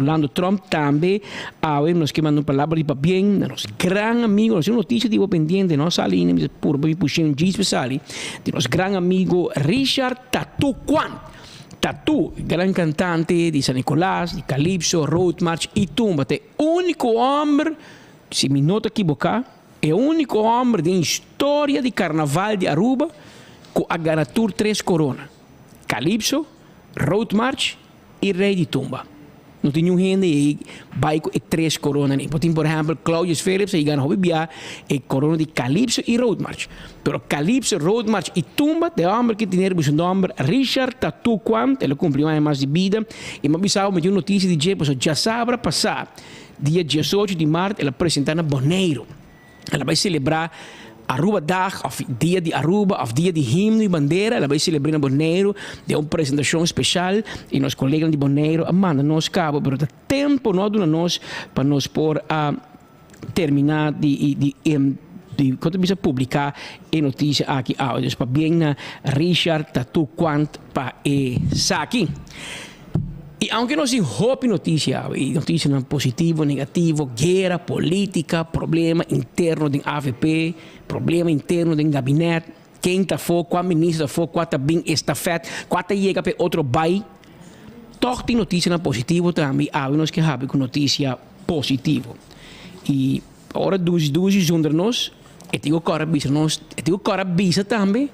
Orlando Tromp. Tambe awe nos ke manda un palabra di pabien na nos gran amigo, nos tin un noticia di bo pendiente, no a sali ainda, mi ta purba mi pushi un djis pa sali, di nos gran amigo Richard Tatu Quant. Tatu, gran cantante di San Nicolas, di Calypso, Roadmarch y Tumba, ta e unico homber, si mi no ta ekiboca, e unico homber den historia di Carnaval di Aruba cu a gana tur tres corona, Calypso, Roadmarch y Rey di Tumba. No tin niun hende ei bai cu e tres coronanan. Por tin por ehempel Claudius Philips a gana hopi bia e corona di Calypso y Roadmarch. Pero Calypso, Roadmarch y Tumba ta e homber ki tene riba su nomber Richard Tatu Quant. El a cumpli un aña mas di bida y mi a bisa bo mi tin un noticia di dje pasobra djasabra pasa dia diesocho di mart el a presenta na Boneiru. El a bai selebrá Arubadag òf Dia di Aruba òf Dia di Himno i Bandera. El a bai selebr'é na Boneiru den un presentashon speshal i nos koleganan di Boneiru a manda nos kaba, pero ta tempu no a duna nos pa nos por a terminá di di di kon ta bisa publiká e notisia aki awe. Dus pabien na Richard Tatu Quant pa esaki. I aunke nos tin hopi notisia awe, i notisianan positivo, negativo, guera, politica, problema interno den avp, problema interno den gabinet, ken ta afó, kua minister ta afó, kua ta bin estafet, kua ta yega pa e otro bai, tòg tin notisianan positivo tambe i awe nos ke habri ku notisia positivo. I ora dushi dushi zonder nos, e tin ku kòrda bisa nos, e tin ku kòrda bisa tambe.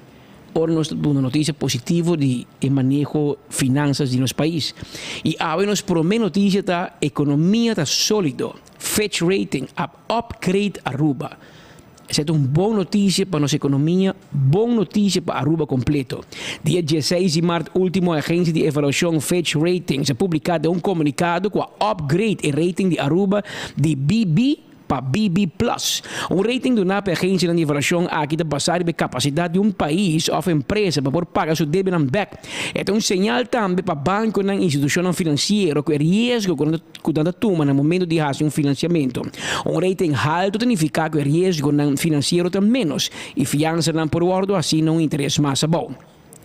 Ora nos ta duna noticia positivo di e maneho finanzas di nos pais. Y awe nos prome noticia ta economia ta solido, Fitch Rating a upgrade Aruba. Esey ta un bon noticia pa nos economia, bon noticia pa Aruba completo. Dia dieseis di mart ultimo e agencia di evaluacion Fitch Ratings a publica den un comunicado cu a upgrade e rating di Aruba di BB Pa BB Plus. Un rating duná pa e agensianan di evaluashon aki ta basá riba e kapasidat di un pais òf empresa pa por paga su debenan bèk. E ta un señal tambe pa bankonan i institushonnan finansiero ku e riesgo ku nan ku nan ta tuma na momento di hasi un finansiamentu. Un rating haltu ta nifiká ku e riesgonan finansiero ta ménos i fiansanan por wòrdu hasí na un interes mas abou.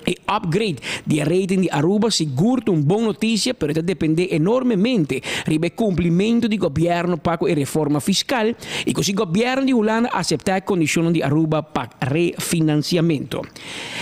E upgrade di e rating di Aruba sigur ta un bon noticia pero e ta depende enormemente riba e cumplimento di gobierno pa cu e reforma fiscal y cu si gobierno di Hulanda acepta e condicionnan di Aruba pa refinanciamento.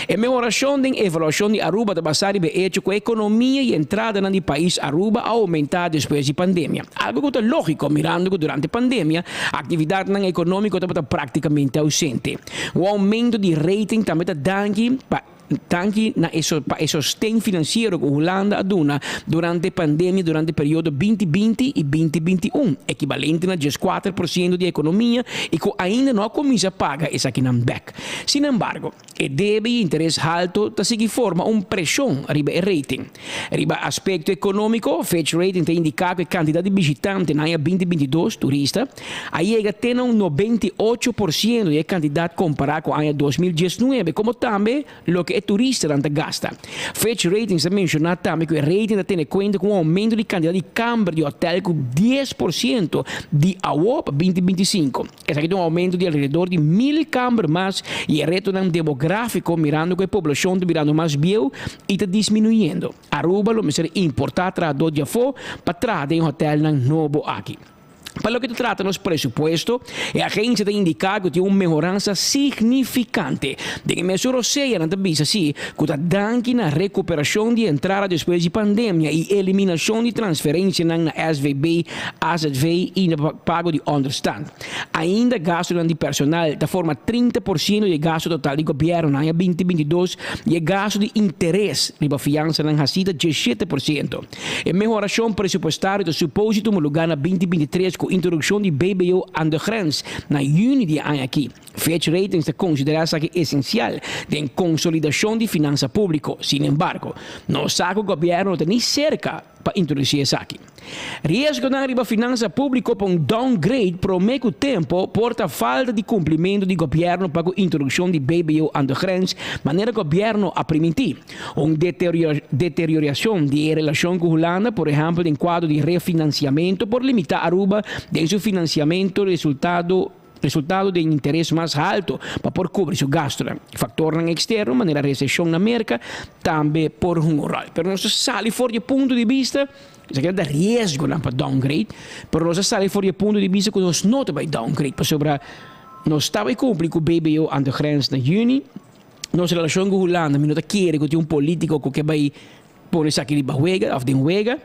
E mehoracion den evaluacion di Aruba ta basa riba e hecho cu e economia y entradanan di pais Aruba a aumenta despues di pandemia, algo cu ta logico mirando cu durante pandemia actividadnan economico tabata practicamente ausente. Un aumento di rating tambe ta danki pa danki na e pa e sosten finansiero ku Hulanda a duna durante e pandemia durante e periodo binti binti i binti binti un, ekibalente na dieskuater por siento di e ekonomia i ku ainda no a kuminsá paga esakinan bèk. Sinembargo, e debe i interes halto ta sigui forma un preshon riba e rating. Riba aspekto ekonómiko, Fitch Rating ta indiká ku e kantidat di bishitante na aña binti binti dos, turista, a yega te na un 98% di e kantidat kompará ku aña 2019, komo tambe loke e turistanan ta gasta. Fitch Ratings ta menshoná tambe ku e rating ta tene kuenta ku un oumento di kantidat di kamber di hotèl ku 10% di awó pa 2025. Esaki ta un oumento di alrededor di mil kamber mas i e retonan demográfiko mirando ku e poblashon ta birando mas bieu i ta disminuyendo. Aruba lo mester importá trahadó di afó pa traha den e hotèlnan nobo aki. Pa loke ta trata nos presupuesto, e agensia ta indiká ku tin un mehoransa signifikante. Den e mesun rosea nan ta bisa si ku ta danki na rekuperashon di entrada despues di pandemia i eliminashon di transferensianan na SVB, azv i na pago di onderstand. Ainda gastunan di personal ta forma 30% di e gastu total di gobièrnu na aña 2022 i e gastu di interes riba fiansanan hasí ta 17%. E mehorashon presupuestario ta suposi tuma lugá na 2023 ku introdukshon di BBO aan de grens na yüni di e aña akí. Fitch Ratings ta konsiderá esaki esensial den konsolidashon di finansa públiko. Sinembargo, no sa ku gobièrnu no ta ni serka pa introdusí esaki. Riesgonan riba finansa públiko pa un downgrade promé ku tempu por ta falta di kumplimentu di gobièrnu pa ku introdukshon di BBO aan de grens manera gobièrnu a primintí. Un deterioriashon di e relashon ku Hulanda, por ehèmpel den kuadro di refinansiamentu, por limitá Aruba den su finansiamentu resultado. Resultado den interes mas halto pa por cubri su gastonan. Factornan externo manera recesion na Merca tambe por hunga un rol. Pero nos ta sali for di e punto di bista, esaki ta riesgonan pa downgrade, pero nos ta sali for di e punto di bista cu nos no ta bay downgrade pasobra nos ta bay cumpli cu BBO aan de grens na juni. Nos relacion cu Hulanda, mi no ta kere cu tin un politico cu ke bay pone esaki riba wega of den wega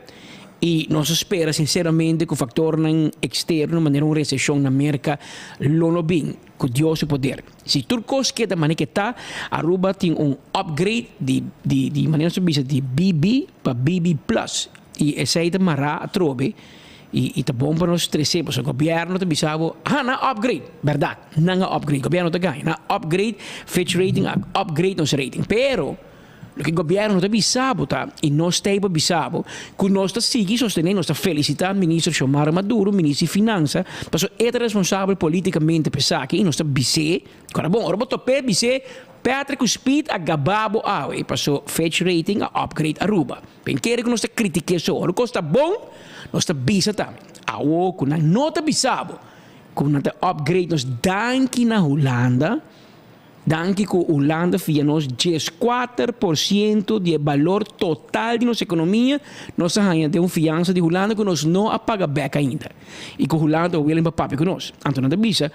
y nos a spera sinceramente cu factornan externo manera un recesion na Merca lo no bin cu Dios su poder. Si tur cos keda manera ke ta, Aruba tin un upgrade di di di manera nos ta bisa di BB pa BB plus y esey ta mara atrobe y y ta bon pa nos trece pasobra gobierno ta bisa bo ha nan a upgrade, berdad nan a upgrade, gobierno ta gaña, nan a upgrade Fitch rating a upgrade nos rating pero. Loke gobièrnu ta bisa bo ta, i nos ta ei pa bisa bo, ku nos ta sigui sostené, nos ta felisitá Minister Xiomara Maduro, Minister di Finansa, pasobra e ta responsabel polítikamente pa esaki i nos ta bis'é, ku ora bon, ora bo top'é bis'é, Patrick ku Speed a gabá bo awe, paso Fitch Rating a upgrade Aruba. Ben kere ku nos ta kritik'é so, ora kos ta bon, nos ta bisa tambe. Awo ku nan no ta bisa bo ku nan ta upgrade nos danki na Hulanda, Danki ku Hulanda fia nos 14% di e balor total di nos ekonomia, nos a haña den un fiansa di Hulanda ku nos no a paga bèk ainda i ku Hulanda ta willing pa papia ku nos. Anto nan ta bisa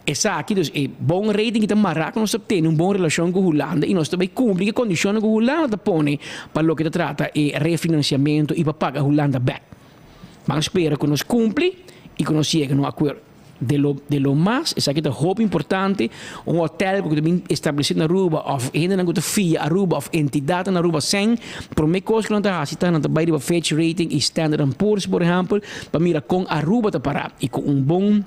esaki, dus e bon rating ki ta mará ku nos ta tene un bon relashon ku Hulanda i nos ta bai kumpli ku e kondishonnan ku Hulanda ta pone pa loke ta trata e refinansiamentu i pa paga Hulanda bèk. Ban spera ku nos kumpli i ku nos yega na un akuerdo. De lo de lo mas, esaki ta hopi importante, un hotel ku ta bin establesé na Aruba òf hendenan ku ta fia Aruba òf entidatnan na Aruba sèn, promé kos ku nan ta hasi ta nan ta bai riba Fitch Rating i Standard and Poor's por ehèmpel pa mira kon Aruba ta pará i ku un bon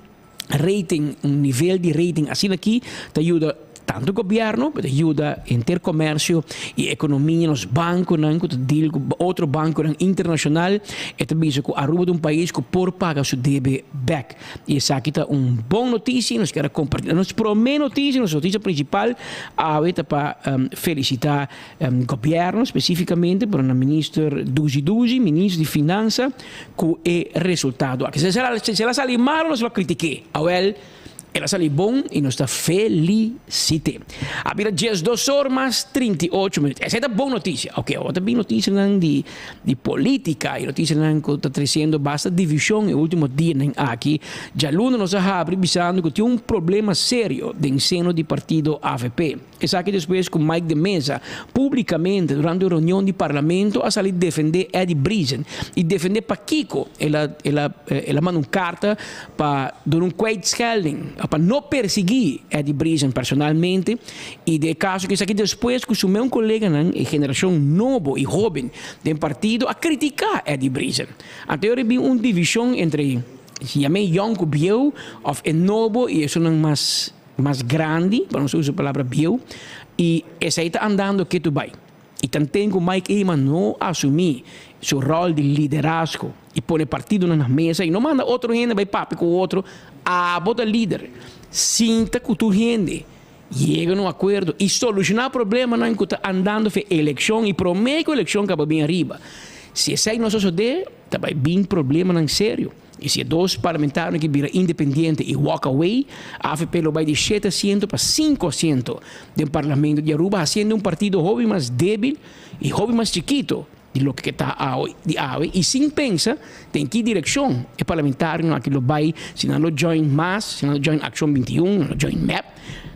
rating, un nivel di rating asina aki ta yuda Tantu gobierno ta yuda henter comercio y economia, nos banconan cu ta deal cu otro banconan internacional, e ta bisa cu Aruba ta un pais cu por paga su debe bek. Y esaki ta un bon noticia y nos kier a comparti. Nos prome noticia, nos noticia principal awe ta pa felicita gobierno specificamente, pero na minister Duzi Duzi, minister di Finansa, cu e resultado aki. Si el a sali malo nos lo a critique. Awel. El a sali bon y nos ta felicit'e. A bira 12 or mas 38 minuut. Esei ta bon noticia. Ok, awor ta bin noticianan di di politica y noticianan cu ta treciendo basta division e ultimo dianan aki. Djaluna nos a habri bisando cu tin un problema serio den seno di partido avp. Esaki despues cu Mike de Meza publicamente durante un reunion di Parlamento a sali defende Eddy Briesen y defende pakico el a el a el a manda un carta pa duna un kwijtschelding pa no persigui Eddy Briesen personalmente y den e caso cu esaki despues cu su meun coleganan e generacion nobo y hoben den partido a critica Eddy Briesen. Anto e ora bin un division entre yam'e yong cu bieu of e nobo y esunnan mas mas grandi, pa nos usa e palabra bieu, i esei ta andando ketu bai. I tanten ku Mike Eman no asumí su ròl di liderazgo i pone partidonan na mesa i no manda otro hende bai papia ku otro, abo ta lider, sinta ku tur hende, yega na un akuerdo i solushoná problemanan ku ta andando fe elekshon i promé ku elekshon kaba bin ariba. Si esei no sosodé, ta bai bin problemanan serio. I si e dos parlamentarionan ki bira independiente i walk away, avp lo bai di shete asiento pa sinku asiento den Parlamento di Aruba, hasiendo un partido hopi mas debil i hopi mas chikito di loke ke ta awe di awe i sin pensa den ki direkshon e parlamentarionan aki lo bai, si nan lo join mas, si nan lo join Akshon 21, nan lo join mep,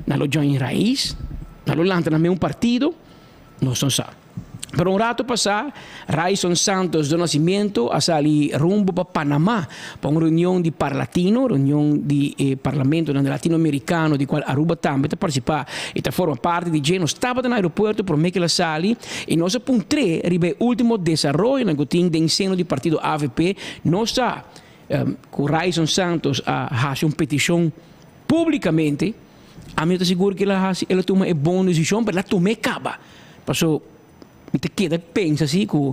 nan lo join Raiz, nan lo lanta nan mes un partido, nos no sa. Pero un rato pasá, Ryson Santos do Nascimento a sali rumbo pa Panamá pa un reunion di Parlatino, reunion di e parlamentonan latinoamericano di cual Aruba tambe ta participá y ta forma parti di dje. Nos tabata na aeropuerto promé cu el a sali y nos a puntr'é riba e ultimo desaroyonan cu tin den seno di partido avp. Nos sa cu Ryson Santos a haci un peticion publicamente. Ami no ta sigur cu el a haci, el a tuma e bon decision, pero el a tum'é caba. Paso mi ta keda pensa si ku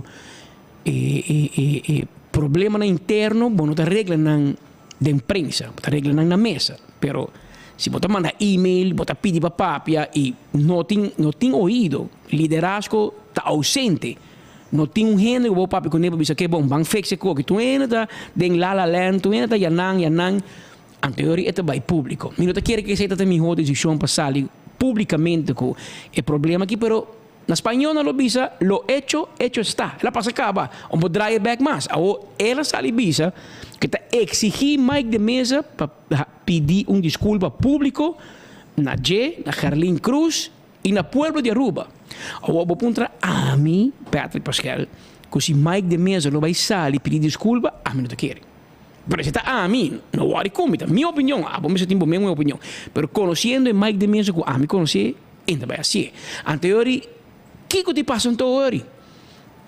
e e e e problemanan interno bo no ta regla nan den prensa, bo ta regla nan na mesa. Pero si bo ta manda email, bo ta pidi pa papia i no tin no tin oido, liderazgo ta ausente. No tin un hende ku bo papia kuné pa bisa ke bon ban fix e koki. Tur hende ta den la la land, tur hende ta yanan yanan. Anto e ta bai públiko. Mi no ta kere ku esei ta e mihó desishon pa sali públikamente ku e problema aki, pero na spañó nan lo bisa, lo hecho, hecho está. El a pasa kaba, un por draai e bèk mas. Awor el a sali bisa ku e ta eksigí Mike de Meza pa pidi un diskulpa públiko na dje, na Gerlin Cruz i na pueblo di Aruba. Awor bo puntra ami, Patrick Paskel, ku si Mike de Meza lo bai sali pidi diskulpa, ami no ta kere. Pero esei ta ami, no wòri ku mi, ta mi opinion, abo mester tin bo mes un opinion. Pero konosiendo e Mike de Meza ku ami konosé, e ta bai hasié. Anto e ori, kiko tin pasa anto ori?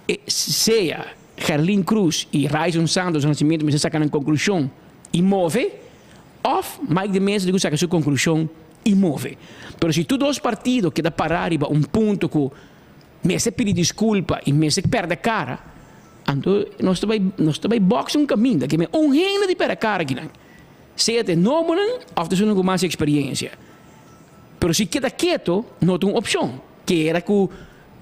E sea Gerlin Cruz i Ryson Santos Nascimento mester saka nan konklushon i move, òf Mike de Meza tin ku saka su konklushon i move. Pero si tur dos partido keda pará riba un punto ku mester pidi diskulpa i mester pèrdè kara, anto nos ta bai nos ta bai bòks un kaminda ke un hende di pèrdè kara akinan, sea ta e nobonan òf ta esunnan ku mas eksperiensia. Pero si keda keto no ta un opshon. Keda ku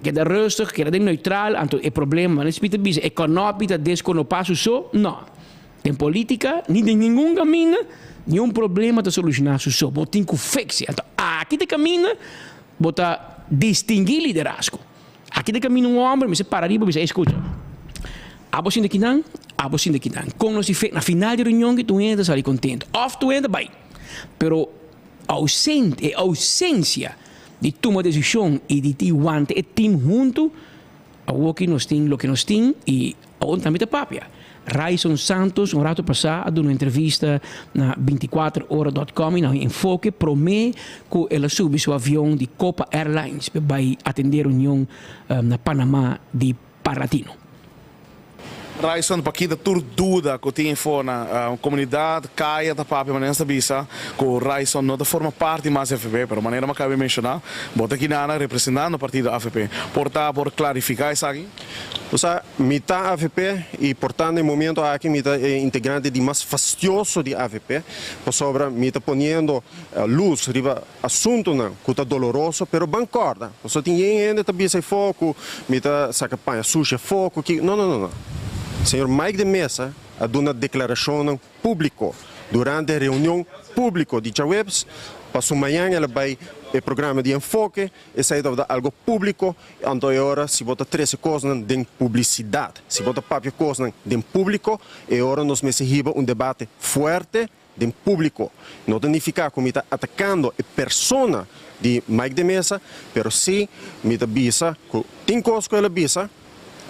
keda rustig, keda den neutral, anto e problema, manera Smith ta bisa, e kònòpi ta deskonopá su so? No. Den politica, ni den ningun caminda, ni un problema ta soluciona su so. Bo tin cu fix'e. Anto aki ta caminda bo ta distingui liderazgo. Aki ta caminda un homber mester para riba bisa, ey scucha, abo sinta kinan, abo sinta kinan. Con nos di fix? Na final di reunion ki tur hende ta sali contento. Of tur hende ta bay. Pero ausente, e ausencia di tuma decision y di tin wanta e team hunto, Awoki nos tin loke nos tin y awor tambe ta papia. Ryson Santos un rato pasa a duna un entrevista na binticuater ora dot com y na un enfoke prome cu el a subi su avion di Copa Airlines pa bay atende reunion na Panama di Parlatino. Ryson pa kita tur duda ku tin for na komunidat, kaya ta papia manera ta bisa ku Ryson no ta forma parti mas di avp, pero manera mi a kaba di menshoná, bo ta kinana representando partido avp. Por ta por klarifiká esaki? Bo sa, mi ta avp i por ta na e momento aki mi ta e integrante di mas fastioso di avp, pasobra mi ta poniendo lus riba Asuntunan ku ta doloroso, pero ban kòrda, pasobra tin yen hende ta bisa afó ku mi ta saka paña sushi afó ku ki. No, no, no, no. Señor Mike de Meza a duna deklarashonnan públiko durante reunion públiko di djaweps, paso mañan el a bai e programa di Enfoke, esei tabata algo públiko, anto e ora si bo ta trese kosnan den publisidat, si bo ta papia kosnan den públiko, e ora nos mester hiba un debate fuerte, den públiko. No ta nifiká ku mi ta atakando e persona di Mike de Meza, pero sí mi ta bisa ku tin kos ku el a bisa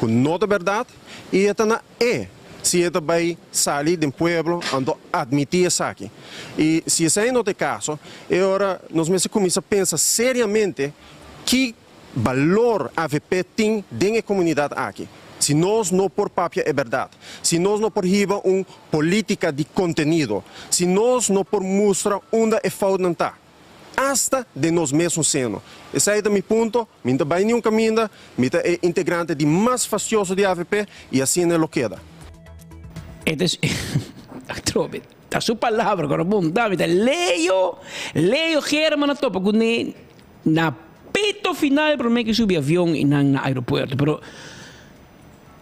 ku no ta bèrdat i e ta na e si e ta bai sali den pueblo anto atmití esaki. I si esei no ta e kaso, e ora nos mester kuminsá pensa seriamente ki balor avp tin den e komunidat aki. Si nos no por papia e bèrdat, si nos no por hiba un polítika di kontenido, si nos no por mustra unda e foutnan ta, asta den nos mesun seno. Esei ta mi punto, mi no ta bai niun kaminda, mi ta e integrante di mas fastioso di avp i asina e lo keda. E ta atrobe, ta su palabra ku a punta mi ta Leo, Leo German a topa kuné Na pito final prome ki subi avion y nan na aeropuerto pero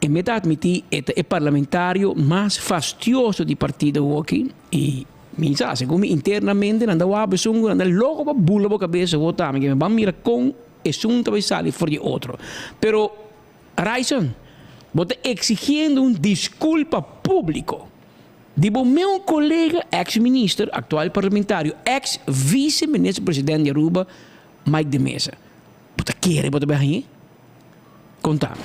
e me ta admiti e ta e parlamentario mas fastioso di partido awoki y mi sa segun mi internamente nan ta wak esun cu nan ta loco pa bula bo cabeza awo tambe ke mi ban mira con esun ta bay sali for di otro pero Ryson bo ta exigiendo un disculpa publico. Di bo meun kolega ex minister, aktual parlamentario, ex vice minister president di Aruba, Mike de Meza. Bo ta kere bo ta bai hañ'é? Konta mi.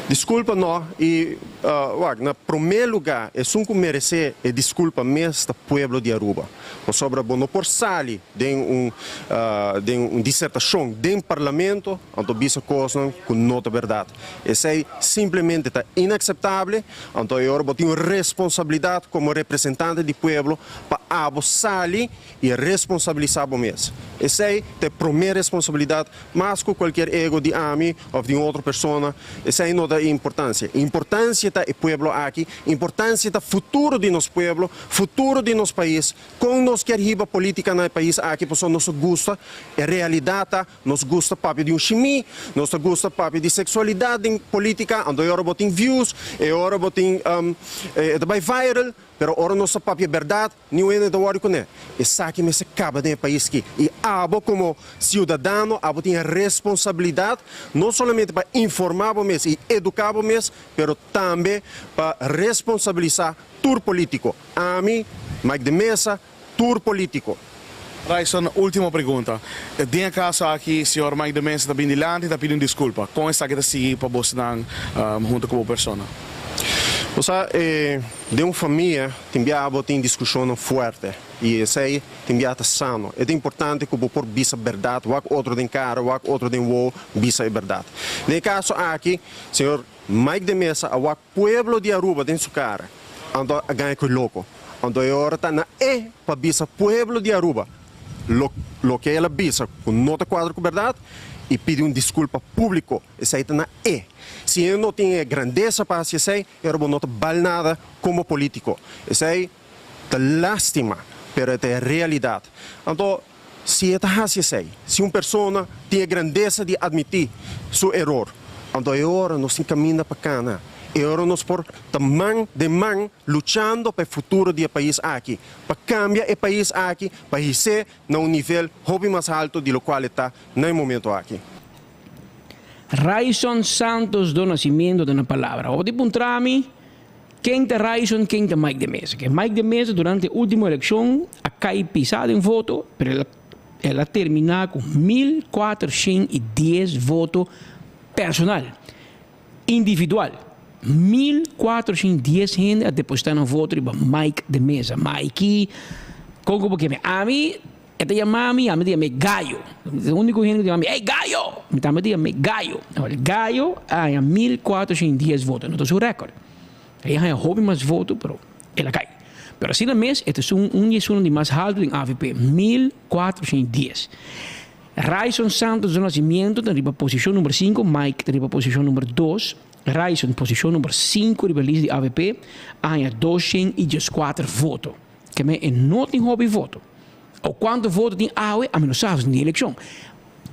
Diskulpa no, i wak, na promé lugá esun ku meresé e diskulpa mes ta pueblo di Aruba. Pasobra bo no por sali den un den un disertashon den parlamento anto bisa kosnan ku no ta bèrdat. Esei simplemente ta inakseptable. Anto e ora bo tin un responsabilidat komo representante di pueblo pa abo sali i responsabilisá bo mes. Esei ta e promé responsabilidat mas ku kualkier ego di ami òf di un otro persona. Esei no ta e importansia. E importansia ta e pueblo aki, importansia ta futuro di nos pueblo, futuro di nos pais, kon nos kier hiba polítika na e pais aki pasobra nos ta gusta e realidat ta Nos gusta papia di un shimí, nos ta gusta papia di seksualidat den polítika, anto e ora bo tin views, e ora bo tin e ta bai viral. Pero ora nos ta papia berdad, niun hende ta wòrdu kuné. Esaki mester kaba den e pais aki. I abo komo siudadano, abo tin e responsabilidat no solamente pa informá bo mes i eduká bo mes, pero tambe pa responsabilisá tur polítiko. Ami, Mike de Meza, tur polítiko. Ryson, último pregunta. Den e kaso aki, señor Mike de Meza ta bin dilanti i ta pidi un diskulpa. Kon esaki ta sigui pa bosnan hunto ku bo persona? Bo sa, den un famia tin biaha bo tin diskushonnan fuerte i esei tin biaha ta sano. E ta importante ku bo por bisa bèrdat, wak otro den kara, wak otro den wowo, bisa e bèrdat. Den e kaso aki, señor Mike de Meza a wak pueblo di Aruba den su kara, anto a gaña ku e loko. Anto e ora ta na e pa bisa pueblo di Aruba lo loke el a bisa ku no ta kuadra ku bèrdat i pidi un diskulpa públiko. Esei ta na e. Si e no tin e grandesa pa hasi esei, e ora bo no ta bal nada komo polítiko. Esei ta lástima, pero e ta e realidat. Anto si e ta hasi esei, si un persona tin e grandesa di admití su eror, anto e ora nos tin kaminda pa kana. E ora nos por ta man den man luchando pa e futuro di e pais aki, pa kambia e pais aki, pa his'é na un nivel hopi mas halto di lokual e ta na e momento aki. Ryson Santos do Nascimento ta na palabra. Ora di puntra mi ken ta Ryson, ken ta Mike de Meza. Ke Mike de Meza durante e ultimo elekshon a kai pisa den voto, pero el a el a termina ku 1410 voto personal, individual. 1410 hende a deposita nan voto riba Mike de Meza. Mikey, kon ku bo keme? Ami E ta yama mi, ami ta yam'é Gayo. E úniko hende ku ta yama mi, Ey Gayo! Mi tambe ta yam'é Gayo. Awor, Gayo a haña 1410 voto, no ta su rèkòrt. E a haña hopi mas voto, pero el a kai. Pero asina mes, e ta esun un di esunnan di mas haltu den avp, 1410. Ryson Santos do Nascimento ta riba posishon number sinku, Mike ta riba posishon number dos. Ryson, posishon number sinku riba lista di avp, a haña 214 voto. Keme e no tin hopi voto. O kuantu voto tin awe, ami no sa, di elekshon.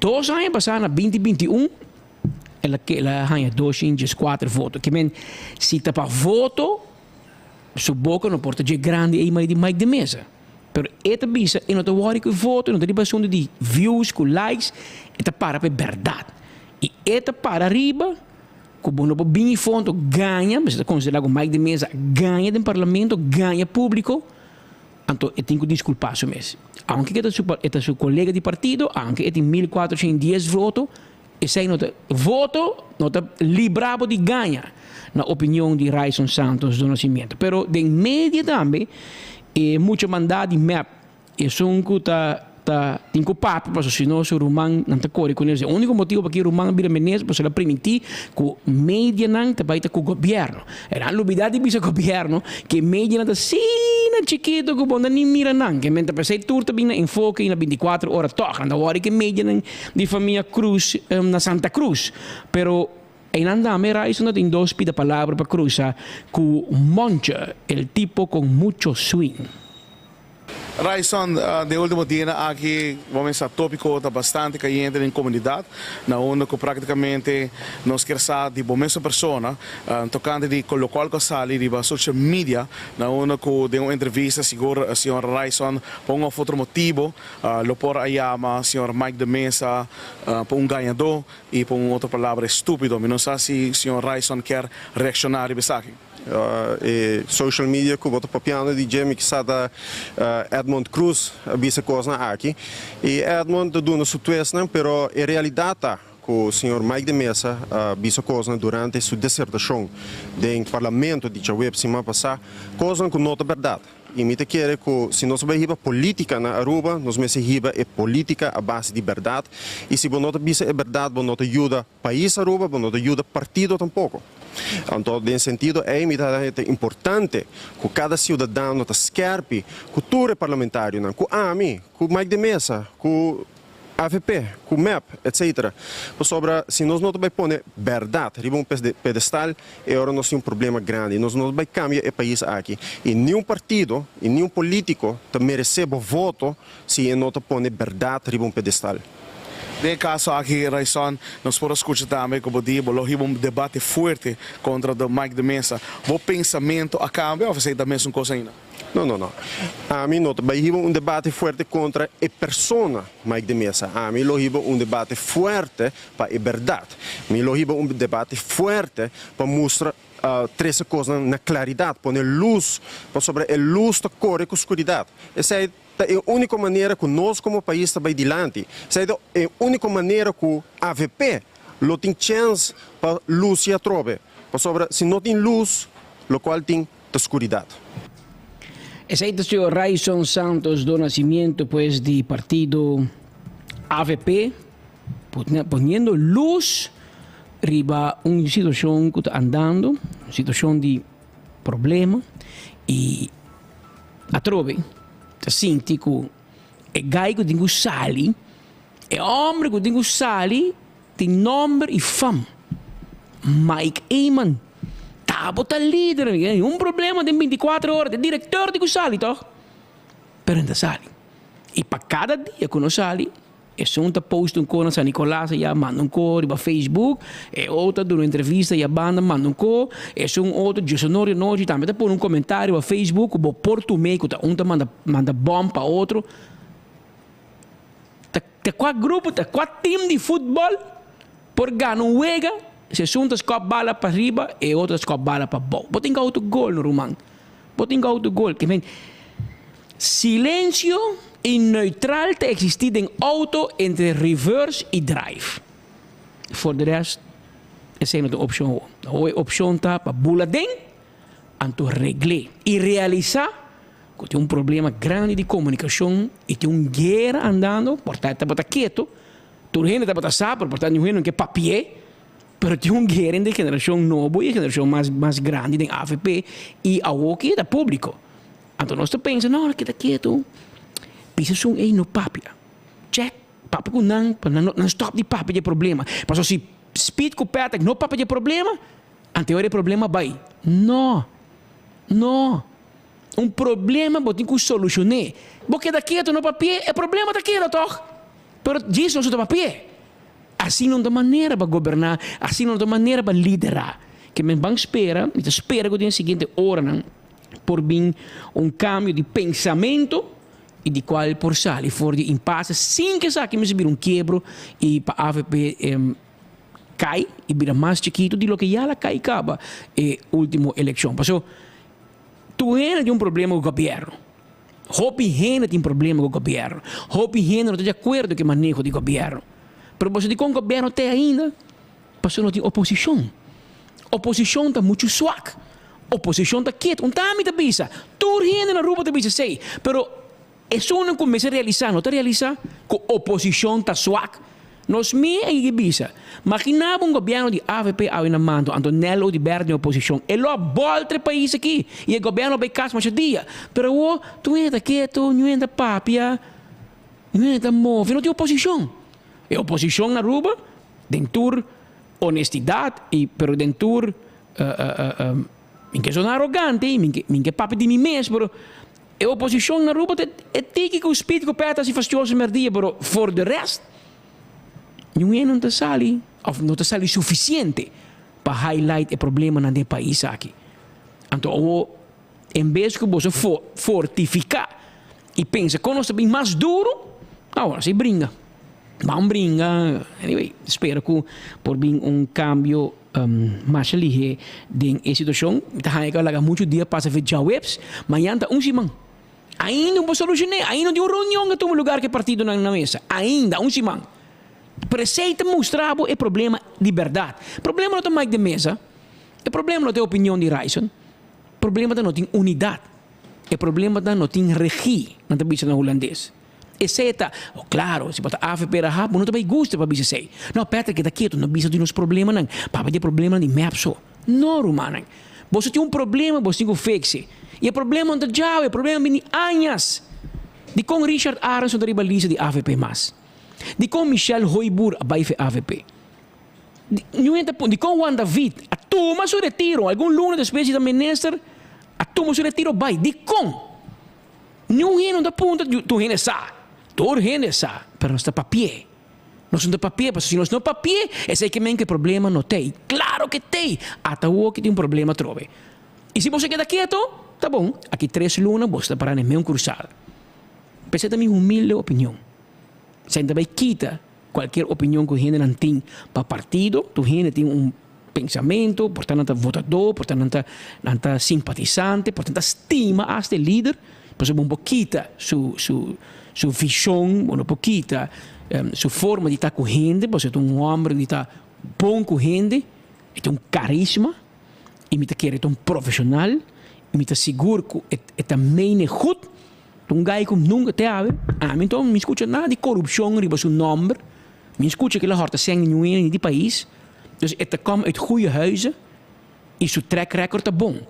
Dos aña pasá na binti 21, el a el a haña 204 voto. Ke men, si ta pa voto, su boka no por ta dje grandi ei di Mike de Meza. Pero e ta bisa, e no ta wòri ku e voto, e no ta riba asuntu di views ku likes, e ta para pa e bèrdat. I e ta para riba Ku bo no por bini fondo gaña, mester ta konsiderá ku Mike de Meza gaña den parlamento, gaña públiko, anto e tin ku diskulpá su mes. Aunke ku e ta su e ta su kolega di partido, aunke e tin 1410 voto, esei no ta voto no ta librá bo di gaña, na opinion di Ryson Santos do Nascimento. Pero den media tambe e mucha mandá di mep Esun ku ta ta tin ku papia pasobra si no su ruman nan ta kore kuné. E úniko motibu pa ki ruman a bira minister pasobra el a primintí ku medianan ta bai ta ku gobièrnu. E nan lubidá di bisa gobièrnu ku e medianan ta asina chikitu ku bo no ni mira nan. Ke men ta p'esei tur ta bin na enfoke i na 24 ora tòg. Nan ta wòri ku e medianan di famia Cruz na Santa Cruz. Pero einan tambe Ryson ta tin dos pida palabra pa krusa ku Monche, el tipo con mucho swing. Ryson, den ultimo dianan aki bo mester sa topico ta bastante cayente den comunidad, na unda cu practicamente nos kier sa di bo mesun persona tocante di locual cu a sali riba social media, na unda cu den un entrevista sigur señor Ryson pa un of otro motibo lo por a yama señor Mike de Meza pa un gañador y pa un otro palabra estupido. Mi no sa si señor Ryson kier reacciona riba esaki. E social media ku bo ta papiando di dje mi kisa ta Edmond Cruz a bisa kosnan aki i Edmond ta duna su twistnan pero e realidat ta ku señor Mike de Meza a bisa kosnan durante su disertashon den parlamento di djaweps siman pasá kosnan ku no ta bèrdat i mi ta kere ku si nos a bai hiba politika na Aruba nos mester hiba e politika a base di bèrdat i si bo no ta bisa e bèrdat bo no ta yuda Pais Aruba bo no ta yuda partido tampoco. Anto den sentido ey mi ta haña ta importante cu cada ciudadano ta skerpi cu tur e parlamentarionan, cu ami, cu Mike de Meza, cu avp, cu mep, etc. Pasobra si nos no ta bay pone berdad riba un pedestal e ora nos tin un problema grandi. Nos no ta bay cambia e pais aki y ni un partido y ni un politico ta merece bo voto si e no ta pone berdad riba un pedestal. Den e kaso aki, Ryçond, nos por a skucha tambe ku bo di bo lo hiba un debate fuerte kontra de Mike de Meza. Bo pensamentu a kambia òf esei ta mesun kos ainda? No, no, no. Ami no ta bai hiba un debate fuerte kontra e persona Mike de Meza. Ami lo hiba un debate fuerte pa e bèrdat. Mi lo hiba un debate fuerte pa mustra trese kosnan na klaridat, pone lus, pasobra e lus ta kore ku skuridat. Esei ta e úniko manera ku nos komo pais ta bai dilanti. Esei ta e úniko manera ku avp lo tin chèns pa lusi atrobe, pasobra si no tin lus, lokual tin ta skuridat. Esei ta señor Ryçond Santos do Nascimento pues di partido avp poniendo luz riba un situacion cu ta andando, un situacion di problema y atrobe ta sinti cu e guy cu tin cu sali, e homber cu tin cu sali Tin nomber y fam. Mike Eman. Tabo ta lider mi un problema den binticuatro ora ta director di cu sali toch pero en ta sali y pa cada dia cu no sali esun ta post un co na San Nicolas aya manda un co riba Facebook e otro ta duna un entrevista aya banda manda un co esun otro diosonorio anochi tambe ta pone un comentario riba Facebook cu bo por tume cu ta un ta manda manda bom pa otro. Ta ta kua grupo, ta kua team di futbol por gana un wega si esun ta skòp bala pa riba e otro ta skòp bala pa bou. Bo tin ku auto gol no ruman. Bo tin ku auto gol. Ke men silensio i neutral ta eksistí den auto entre reverse i drive. For de rest esei no ta un opshon awo. Awo e opshon ta pa bula den anto regl'é i realisá Ku tin un problema grandi di komunikashon i tin un guera andando, por ta e tabata ketu, tur hende tabata sa, pero por ta niun hende no ke papi'é, pero tin un guera entre e generashon nobo i e generashon mas mas grandi den avp i awoki e ta públiko. Anto nos ta pensa, no, keda ketu, bisa esun ei no papia, chèk, papia ku nan pa nan no stòp di papia di e problema, pasobra si Speed ku Patrick no papia di e problema, anto e ora e problema bai. No, no. Un problema bo tin ku solushon'é. Bo keda ketu no papi'é, e problema ta keda tòg. Pero djis nos no ta papi'é. Asina no ta manera pa goberná, asina no ta manera pa liderá. Ke men ban spera, mi ta spera ku den e siguiente oranan por bin un kambio di pensamentu i di kual por sali for di impase sin ku esaki mester bira un kiebro i pa avp kai i bira mas chikitu di loke ya la kai kaba e ultimo elekshon. Pasobra Tur hende tin un problema ku gobièrnu. Hopi hende tin problema ku gobièrnu. Hopi hende no ta di akuerdo ku e maneho di gobièrnu. Pero boso dikon gobièrnu te ainda? Pasobra no tin oposishon. Oposishon ta muchu swak. Oposishon ta ketu. Un ta mi ta bisa. Tur hende na Aruba ta bisa esei. Pero Esunnan ku mester realisá no ta realisá ku oposishon ta swak. Nos mi a yega bisa, Maginá bo un gobièrnu di avp awe na mando, anto Nel Oduber den oposishon. E lo a bòltra e pais aki i e gobièrnu a bai kas masha dia. Pero awor tur hende ta ketu, niun hende ta papia, niun hende ta move, no tin oposishon. E oposishon na Aruba den tur honestidat i pero den tur mi ke sona arogante i mi ke papia di mi mes pero E oposicion na Aruba ta e tiki cu speed cu pet haci fastioso merdia pero for de rest niun hende no ta sali of no ta sali suficiente pa highlight e problemanan den e pais aki. Anto awo en bes cu boso fortifica y pensa con nos ta bin mas duro, awor si bringa. Ban bringa, anyway spera cu por bin un cambio. Masha lihé den e situashon. Mi ta haña ku a laga muchu dia pasa fe djaweps. Mañan ta un siman. Ainda no por solushoné. Ainda no tin un reunion ku a tuma lugar ku e partidonan na mesa. Ainda, un siman. Pero esei ta mustra bo e problema di bèrdat. Problema no ta Mike de Meza. E problema no ta e opinion di Ryson. Problema ta no tin unidat. E problema ta no tin regie, nan ta bisa na hulandes. Esei ta, oh claro, si bo ta avp raha, bo no ta bay gusta pa bisa esei. No, Patrick keda ketu, no bisa di nos problemanan, papia di e problemanan di mep so. No, rumannan. Boso tin un problema, boso tin cu fix'e. Y e problema no ta djawe, e problema bini añas. Dicon Richard Arends no ta riba lista di avp mas? Dicon Michelle Hooyboer a bay fe avp? Dicon Juan David a tuma su retiro algun luna despues di ta minister, a tuma su retiro bay? Dicon? Niun hende no ta puntra, tur hende sa, tur hende sa, pero nos ta papi'é. Nos no ta papia, pasobra si nos no papia, esei ke men ku e problema no t'ei. Klaro ke t'ei! Ata awor ki tin un problema atrobe. I si boso keda keto, ta bon, aki tres luna boso ta para na e meun krusada. P'esei ta mi humilde opinion. Esei no ta bai kita kualkier opinion ku hendenan tin pa partido, tur hende tin un pensamentu, por ta nan ta votadó, por ta nan ta nan ta simpatisante, por ta nan ta stima asta e lider, pasobra bo no por kita su su su vishon, bo no por kita su forma di ta ku hende, pasobra e ta un hòmber di ta bon ku hende, e tin un karisma i mi ta kere e ta un profeshonal i mi ta sigur ku e e ta mene gut, ta un gai ku nunka te awe, ami anto mi skucha nada di korupshon riba su nòmber. Mi skucha kila hòrta sèn di ñuña di pais, dus e ta kòm uit goeie huizen i su track record ta bon.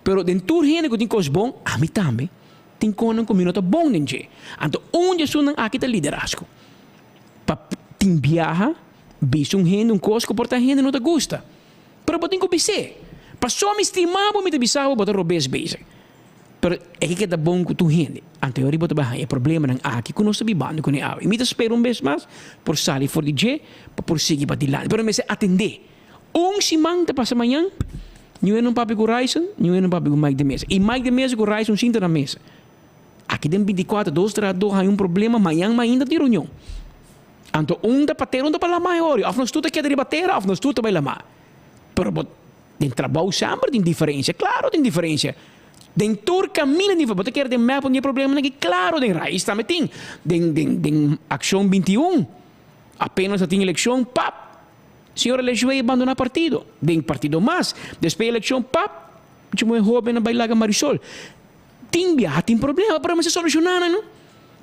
Pero den tur hende ku tin kos bon, ami tambe tin konan ku mi no ta bon den dje. Anto un di esunnan aki ta liderazgo. Pa tin biaha bisa un hende un kos ku por ta hende no ta gusta, pero bo tin ku bis'é. Paso mi stima bo mi ta bisa bo, bo ta robes bezig. Pero e ke keda bon ku tur hende. Anto e ora bo ta bai haña e problemanan aki ku nos ta bibando kuné awe. I mi ta spera un bes mas por sali for di dje pa por sigui padilanti. Pero mester atendé. Un siman ta pasa mañan, niun hende no papia ku Ryson, niun hende no papia ku Mike de Meza. I Mike de Meza ku Ryson sinta na mesa. Aki den bintikuater dos trahadó haña un problema, mañan mainta tin reunion. Anto un ta pa tera, un ta pa lamá e ora. Òf nos tur ta keda riba tera òf nos tur ta bai lamá. Pero bo. Den trabou semper tin diferencia, claro tin diferencia. Den tur caminda tin diferencia. Bo ta kere den mep un di e problemanan aki? Claro, den Raiz tambe tin. Den den den Accion 21, apenas a tin eleccion, pap! Señora Lejuey a bandona partido. Den partido mas, despues eleccion, pap! Mucha muhe hoben a bay laga Marisol. Tin biaha tin problema, pero mester soluciona nan, no?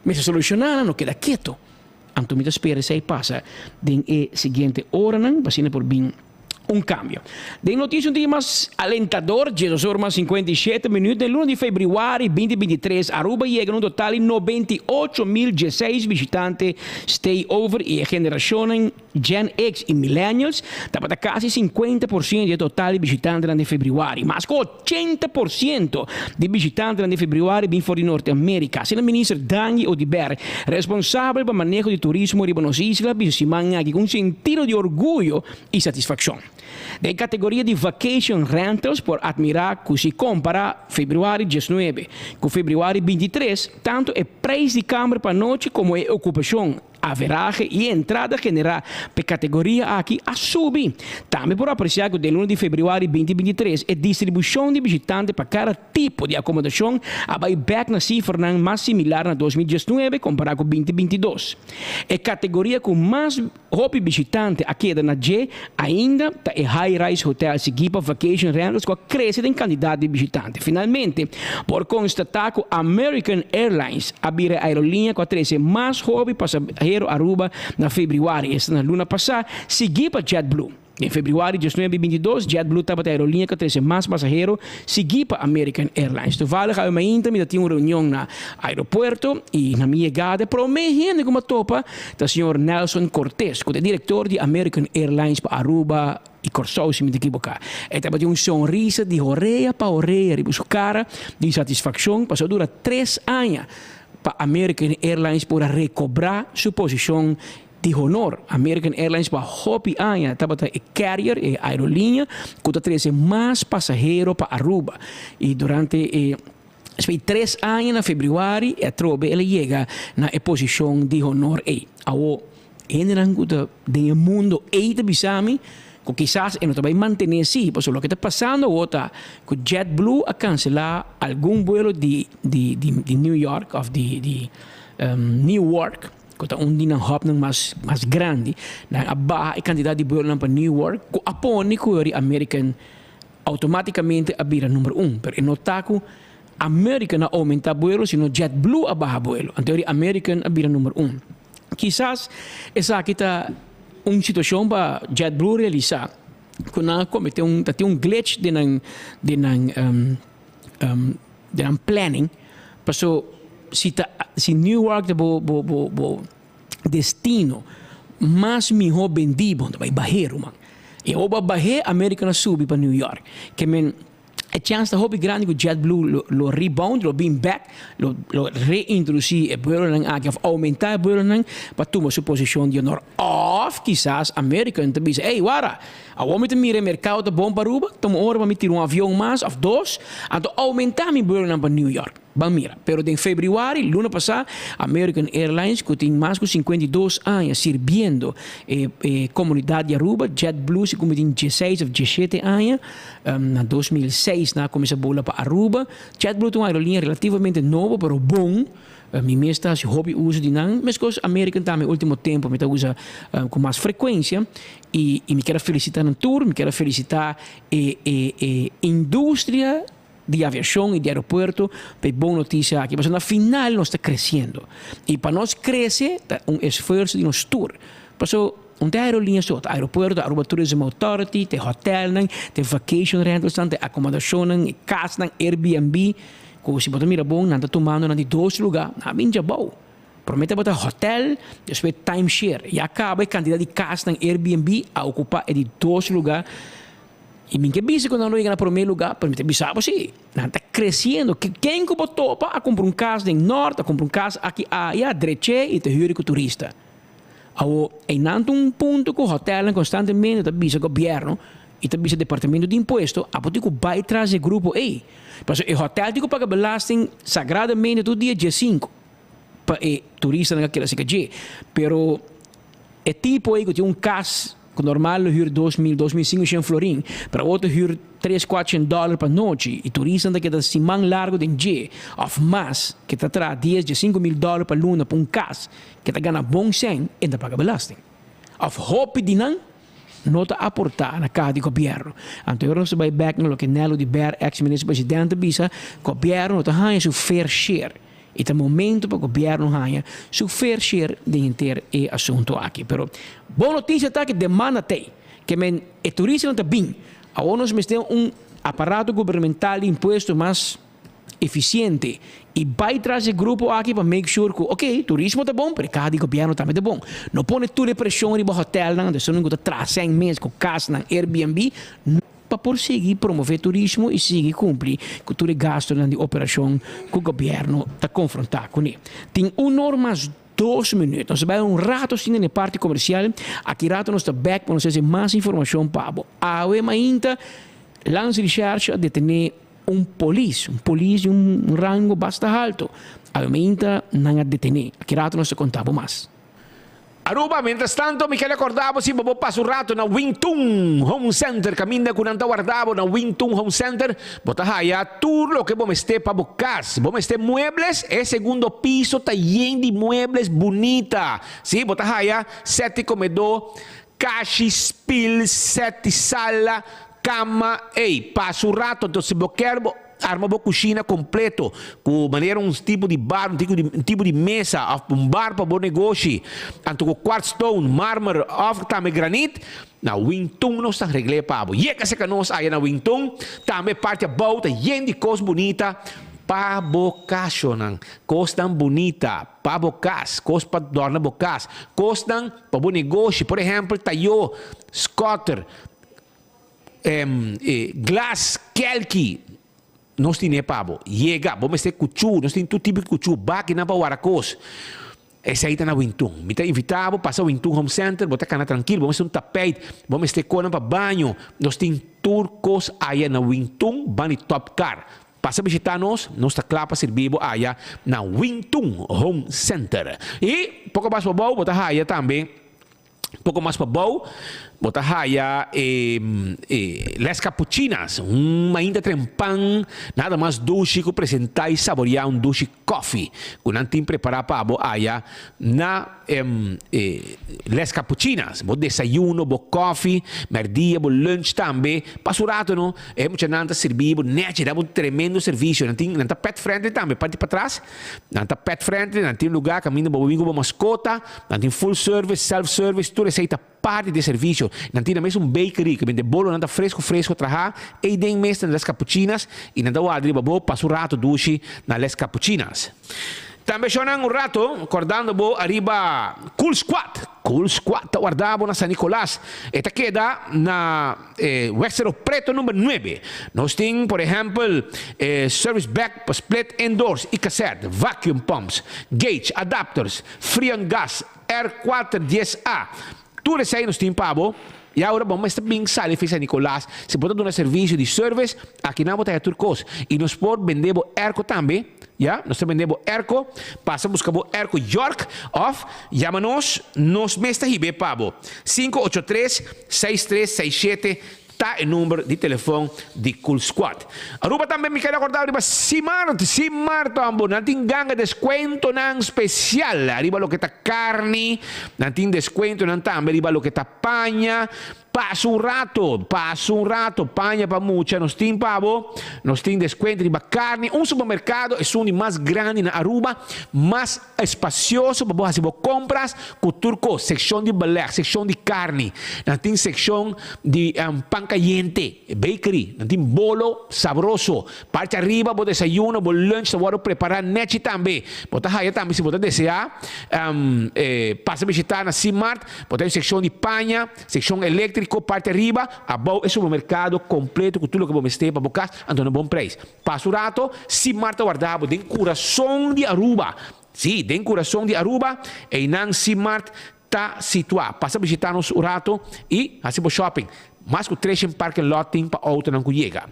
Mester soluciona nan, no keda keto. Anto mi ta spera esei pasa den e siguiente oranan, pa asina por bin un cambio. Den noticia un tiki mas alentador, diesdos ora mas 57 minuut den luna di februari 2023 Aruba yega na un total di 98.016 bishitante stay over y e generacionnan Gen X y Millennials tabata casi 50% di e total di bishitantenan den februari. Mas cu 80% di bishitantenan den februari bin for di Norte America. Asina Minister Dangui Oduber, responsabel pa maneho di turismo riba nos isla, bisa siman aki cu un sentido di orguyo y satisfaccion. Den categoria di vacation rentals por admira cu si compara februari 19 cu februari 23, tanto e prijs di camber pa nochi como e ocupacion Averahe i e entrada generá p'e kategoria aki a subi. Tambe por apresiá ku den luna di febrüari 2023 e distribushon di bishitante pa kada tipo di akomodashon a bai bèk na sifranan mas similar na 2019 kompará ku 2022. E kategoria ku mas hopi bishitante a keda na dje ainda ta e high-rise hotel siguí pa vacation rentals ku a krese den kantidat di bishitante. Finalmente, por konstatá ku American Airlines a bira e aerolínea ku a trese mas hopi pasahero Aruba na febrüari, esta na luna pasá, siguí pa JetBlue. Den febrüari diesnuebe i bintidos, JetBlue tabata e aerolínea ku a trese mas pasahero, siguí pa American Airlines. Toevallig awe mainta mi ta tin un reunion na aeropuerto i na mi yegada e promé hende ku mi a topa ta señor Nelson Cortes, ku ta e direktor di American Airlines pa Aruba i Kòrsou, si mi ta ekiboká. E tabatin un sonrisa di horea pa horea riba su kara di satisfakshon pasobra a dura tres aña pa American Airlines por a rekobrá su posishon di honor. American Airlines pa hopi aña tabata e carrier, e aerolínea, ku ta trese mas pasahero pa Aruba. I durante e Despues di tres aña na febrüari e atrobe el a yega na e posishon di honor ei. Awo, hendenan ku ta den e mundo ei ta bisa mi ku kisas e no ta bai mantené si, pasobra loke ta pasando awo ta ku JetBlue a kanselá algun buelo di di di New York òf di di Newark, ku ta un di nan hubnan mas mas grandi. Nan a baha e kantidat di buelonan pa Newark ku a pone ku yori American Automáticamente a bira number un, pero e no ta cu American a aumenta buelo sino JetBlue a baha buelo. Anto eri American a bira number un. Kisas esaki ta un situacion pa JetBlue realisa cu nan a comete un, ta tin un glitch den nan, den nan, den nan planning, paso si ta, si Newark ta bo, bo, bo, bo. destino mas miho bendí bo ta bai bahé ruman. E oba bahé America na subi pa New York. Ke men E chance ta hopi grandi ku JetBlue lo lo rebound, lo bin bek, lo lo reintroduci e buelonan aki of aumenta e buelonan pa tuma su posicion di honor. Of kisas American ta bisa, ey wara, awor mi ta mira e mercado ta bon pa Aruba, tuma ora pa mi tira un avion mas of dos, anto aumenta mi buelonan pa New York. Ban mira. Pero den februari, luna pasá, American Airlines, ku tin mas ku 52 aña sirbiendo e e komunidat di Aruba, JetBlue si ku tin dieseis of diesshete aña, na 2006 nan a kuminsá bula pa Aruba. JetBlue ta un aerolínea relativamente nobo, pero bon. Mi mes ta hasi hopi uso di nan, meskos American tambe último tempu mi ta usa ku mas frekuensia. I i mi kier a felisitá nan tur, mi kier a felisitá e e e industria di aviashon i di aeropuerto pa e bon notisia aki. Pasobra na final nos ta kresiendo i pa nos krese ta un esfuerso di nos tur. Pasobra un ta e aeroliña so, ta aeropuerto, Aruba Tourism Authority, ta e hotelnan, ta e vacation rentalsnan, ta e akomodashonnan, e kasnan, Airbnb, ku si bo ta mira bon nan ta tumando nan di dos lugá, nan a bin djabou. Promé tabata hotel, despues timeshare. Ya kaba e kantidat di kasnan Airbnb a okupá e di dos lugá. I mi ke bisa ku nan lo yega na promé lugá, pero mi ta bisa bo si, nan ta kresiendo. Ken ku bo topa a kumpra un kas den nòrt, a kumpra un kas aki aya, drech'é i ta hür ku turista. Awor, einan ta un punto ku hotèlnan konstantemente ta bisa gobièrnu i ta bisa departamento di impuesto, abo tin ku bai tras di e grupo ei. Pasobra e hotèl tin ku paga belasting sagradamente tur dia diesinku pa e turistanan ku a keda serka dje. Pero e tipo ei ku tin un kas Ku normal lo hür 2000, 2500 florin, pero awor ta hür tres, kuatrocientos dòler pa nochi i turistanan ta keda siman largu den dje òf mas ke ta traha dies, 15,000 dòler pa luna pa un kas ke ta gana bon sèn e ta paga belasting. Òf hopi di nan no ta aportá na kaha di gobièrnu. Anto ora nos ta bai bèk na loke Nelo di Ber, eks minister presidente a bisa, gobièrnu no ta haña su fair share. E ta momento pa gobierno haña su fair share den henter e asunto aki. Pero bon noticia ta ke demanda t'ey. Ke men e turistanan ta bin. Awor nos mester un aparato gubernamental di impuesto mas eficiente y bay tras e grupo aki pa make sure cu ok, turismo ta bon pero e caha di gobierno tambe ta bon. No pone tur e presion riba hotelnan, anto esun cu ta traha sèn mes cu casnan Airbnb. Pa por sigui promove turismo y sigui cumpli cu tur e gastonan di operacion cu gobierno ta confronta cune. Tin un or mas dos minuut. Nos ta bay un rato asina na e parti comercial. Aki rato nos ta bek pa nos haci mas informacion pa bo. Awe mainta Landsrecherche a detene un polis, un polis di un rango basta halto. Awe mainta nan a detene. Aki rato nos ta conta bo mas. Aruba, Mientras tanto mi kere acorda bo si bo bo pasa un rato na Wing Tun Home Center caminda cu nan ta warda bo na Wing Tun Home Center bo ta haya tur loke bo mester pa bo cas. Bo mester muebles, e segundo piso ta yen di muebles bunita. Si, bo ta haya set di comedor, kashi, spil, set di sala, cama, ey, pasa un rato entonces si bo kier bo. Arma bo kushina kompleto ku manera un tipo di bar, un tipo di un tipo di mesa òf un bar pa bo negoshi. Anto ku quartz stone, marmer òf tambe granit, na Wingtun nos ta regl'é pa bo. Yega serka nos aya na Wingtun, tambe parti abou ta yen di kos bunita pa bo kashonan. Kosnan bunita pa bo kas, kos pa dòrna bo kas, kosnan pa bo negoshi, por ehèmpel tayó, skòter, Glas, kelki, nos tine pa bo. Yega, bo mester kuchú, nos tin tur tipo di kuchú, bakinan pa wara kos. Esei ta na Wintun. Mi ta invitá bo pasa Wintun Home Center, bo ta kana trankil, bo mester un tapijt, bo mester konan pa baño. Nos tin tur kos aya na Wintun, ban di Top Car. Pasa bishitá nos, nos ta kla pa sirbi bo aya na Wintun Home Center. I poko mas pabou bo ta haya tambe. Poko mas pabou bo ta haya e Les Capuchinas, un mainta trempan nada mas dushi ku presentá i saboriá un dushi kòfi ku nan tin prepará pa bo aya na Les Capuchinas. Bo desayuno, bo kòfi, mèrdia, bo lunch tambe. Pa su rato no, e muchanan ta sirbi bo nèchi, da bo un tremendo servisio. Nan tin, nan ta pet friendly tambe, parti patras nan ta pet friendly, nan tin un lugá kaminda bo por bin ku bo maskota. Nan tin full service, self service, tur esei ta parti di e servicio. Nan tin na mes un bakery ku bende bolonan ta fresco fresco traha ei den mes na Les Capuchinas y nan ta warda riba bo pasa un rato dushi na Les Capuchinas. Tambe shownan un rato cordando bo ariba Cool Squad. Cool Squad ta warda bo na San Nicolas. E ta keda na Weg Cerro Preto number nuebe. Nos tin por ehempel e service bag pa split indoors y cassette, vacuum pumps, gauge, adapters, freon gas, R kuater dies A. Tur esei nos tin pa bo. I awor bo mester bin sali fi San Nicolas. Si bo ta duna servicio di service, akinan bo ta haya tur cos. I nos por bende bo airco tambe, ya, nos ta bende bo airco. Pasa busca bo airco York of yama nos, nos mes ta hib'é pa bo. 583 6367 Ta e number di telefon di Cool Squad. Aruba tambe mi keda korda riba Simart, Simart hombo, nan tin ganga descuentonan special riba loke ta carni, nan tin descuentonan tambe riba loke ta paña. Pasa un rato, pasa un rato, paña pa mucha nos tin pa bo, nos tin descuento riba carni. Un supermercado esun di mas grandi na Aruba, mas Espacioso pa bo haci bo compras cu tur cos, seccion di beleg, seccion di carni, nan tin seccion di pan cayente, bakery, nan tin bolo sabroso, parti ariba bo desayuno, bo lunch ta wordo prepara nechi tambe. Bo ta haya tambe si bo ta desea pasa bishita na C-Mart, bo ta haya un seccion di paña, seccion electrico parti ariba, abao e supermercado completo cu tur loke bo mester pa bo cas, anto na bon prijs. Pasa un rato, si mar ta warda bo den kurason di Aruba. Sí, den kurason di Aruba, einan Simart ta situá. Pasa bishitá nos un rato i hasi bo shopping. Mas ku treshen parking lot tin pa outonan ku yega.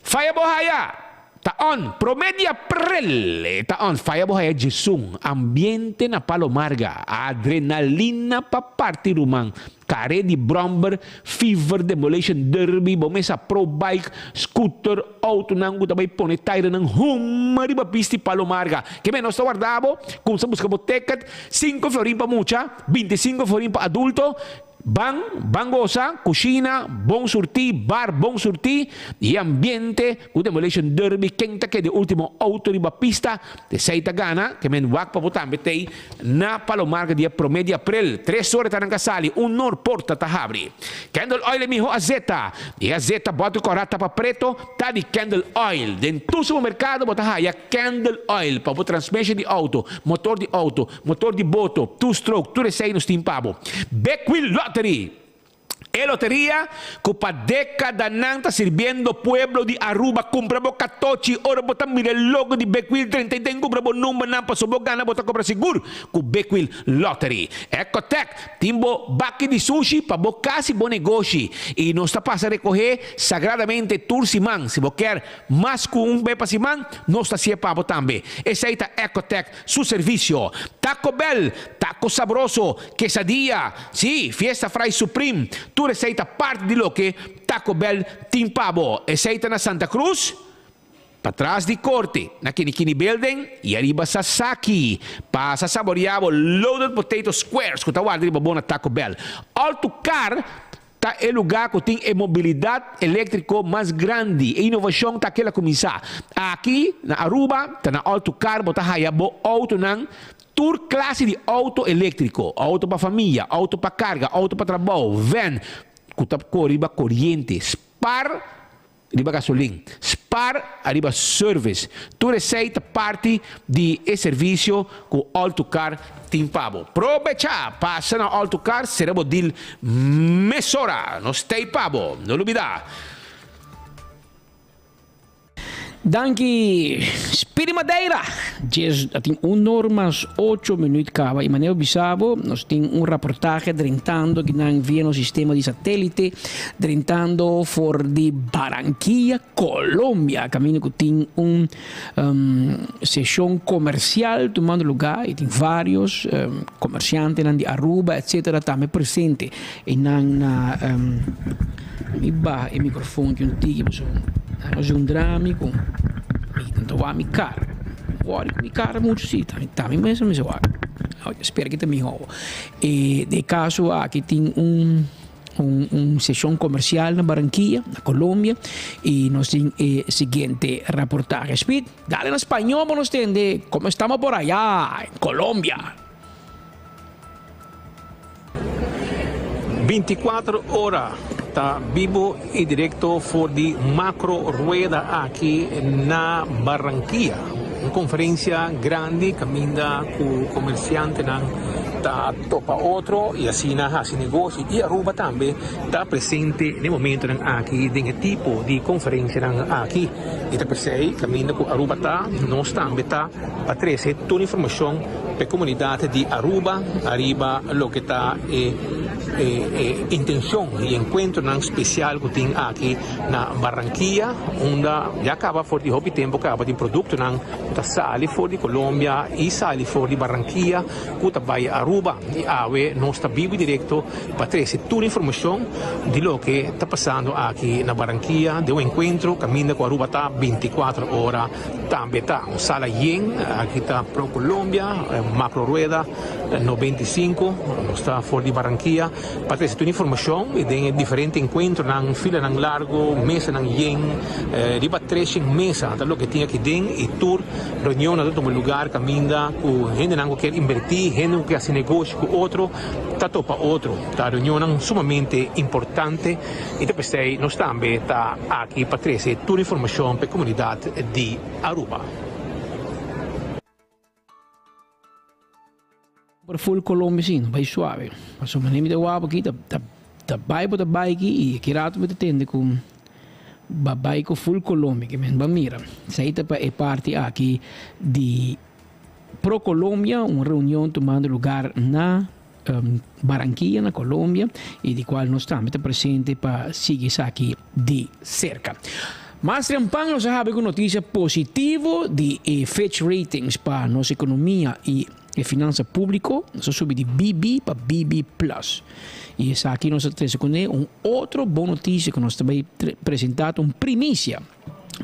Faya bo haya! Ta on! Promé di aprel e ta on! Faya bo haya djesun! Ambiente na Palo Marga. Adrenalina pa parti ruman. Kare di bromber, fever, demolition derby, bo mesa pro bike, scooter, autonan ku ta bai pone tairenan huma riba pista di Palo Marga. Ke men nos ta warda bo, kumsa buska bo ticket, sinku florin pa mucha, bintisinko florin pa adulto, ban, ban gosa, kushina, bon surtí, bar bon surtí, i e ambiente ku demolition derby ken ta keda e ultimo auto riba pista, esei ta gana, ke men wak pa bo tambe tei. Na Palomarga dia promé di aprel, tres ora ta ranka sali, un nor porta ta habri. Candle Oil e miho azeta. E azeta bòter kòrá tapa preto ta di Candle Oil. Den tur supermerkado bo ta haya Candle Oil pa bo transmission di outo, motor di outo, motor di boto, two stroke, tur esei nos tin pa bo. Big Wheel Lottery! E loteria cu pa decadanan ta sirbiendo pueblo di Aruba cumpra bo catochi ora bo ta mira e logo di Bekwil drenta y den cumpra bo numbernan paso bo gana bo ta cobra sigur cu Bekwil Lottery. Ecotec tin bo baki di sushi pa bo cas y bo negoshi y nos ta pasa recoge sagradamente tur siman si bo kier mas cu un be pa siman nos ta haci'e pa bo tambe. Esey ta Ecotec su servicio. Taco Bell, taco sabroso, quesadilla, sí, fiesta fry supreme, tur esey ta parti di loke Taco Bell tin pa bo. Esey ta na Santa Cruz, patras di Corte, na Kinikini Building y ariba Sasaki. Pasa saborea bo loaded potato squares cu ta warda riba bo na Taco Bell. All to car Ta e lugá ku tin e mobilidat eléktriko mas grandi. E inovashon ta keda kuminsá. Aki na Aruba ta na Alto Car bo ta haya bo outonan, tur klase di outo eléktriko, outo pa famia, outo pa karga, outo pa trabou, vèn ku ta kore riba koriente, spar riba gasolin, spar ariba service. Tur esei ta parti di e servicio cu All to Car tin pa bo. Probecha! Pasa na All to Car, sera bo deal mesora. Nos t'ei pa bo. No lubida! Danki Speedy Madeira! Djes a tin un or mas ocho minuut caba y manera bisa bo nos tin un raportahe drentando kinan via nos sistema di satelite drentando for di Barranquilla, Colombia caminda cu tin un sesion comercial tumando lugar y tin varios comerciantenan di Aruba etcetera tambe presente y nan na mi baha e microfoon aki un tiki pasobra nan a zundra mi cu mi ta wak mi cara wòrdu cu mi cara mucho si ta mi mes mi sa wak spera ki ta miho e den e caso aki tin un un sesion comercial na Barranquilla na Colombia y nos tin e siguiente reportahe Speed dale na spañol pa nos tende como estamos por allá en Colombia. Binticuatro ora ta bibo y directo for di Macro Rueda aki na Barranquilla. Un konferensia grandi kaminda ku komersiantenan ta topa otro i asina hasi negoshi i Aruba tambe ta presente den momentonan aki den e tipo di konferensianan aki. I ta p'esei kaminda ku Aruba ta, nos tambe ta pa trese tur informashon pa e komunidat di Aruba ariba loke ta e e intencion y encuentronan special cu tin aki na Barranquilla unda ya caba for di hopi tempo caba tin productonan cu ta sali for di Colombia y sali for di Barranquilla cu ta bay Aruba y awe nos ta bibo directo pa trece tur informacion di loke ta pasando aki na Barranquilla den un encuentro caminda cu Aruba ta binticuatro ora tambe ta un sala yen aki ta Pro Colombia Macro Rueda 95, nos ta for di Barranquilla pa trece tur informacion y den e diferente encuentronan, filanan largo, mesanan yen, riba treshen mesa ta loke tin aki den y tur reunionnan ta tuma lugar caminda cu hendenan cu kier inverti, hende cu kier haci negoshi cu otro ta topa otro. Ta reunionnan sumamente importante y ta p'esey nos tambe ta aki pa trece tur informacion pa e comunidad di Aruba. Por full Colombia si, no bai suave. Pasobra manera mi ta wak aki ta ta ta bai bo ta bai aki y aki rato mi ta tende cu ba bai cu full Colombia ke men ba mira. Esey ta pa e parti aki di Pro Colombia, un reunion tumando lugar na Barranquilla na Colombia y di cual nos tambe ta presente pa sigui esaki di cerca. Mas trempan nos a habi cu noticia positivo di e Fitch Ratings pa nos economia y e finansa publico. Nos a subi di BB pa BB plus. Y esaki nos a trece cune un otro bon noticia cu nos ta bay presenta ta un primicia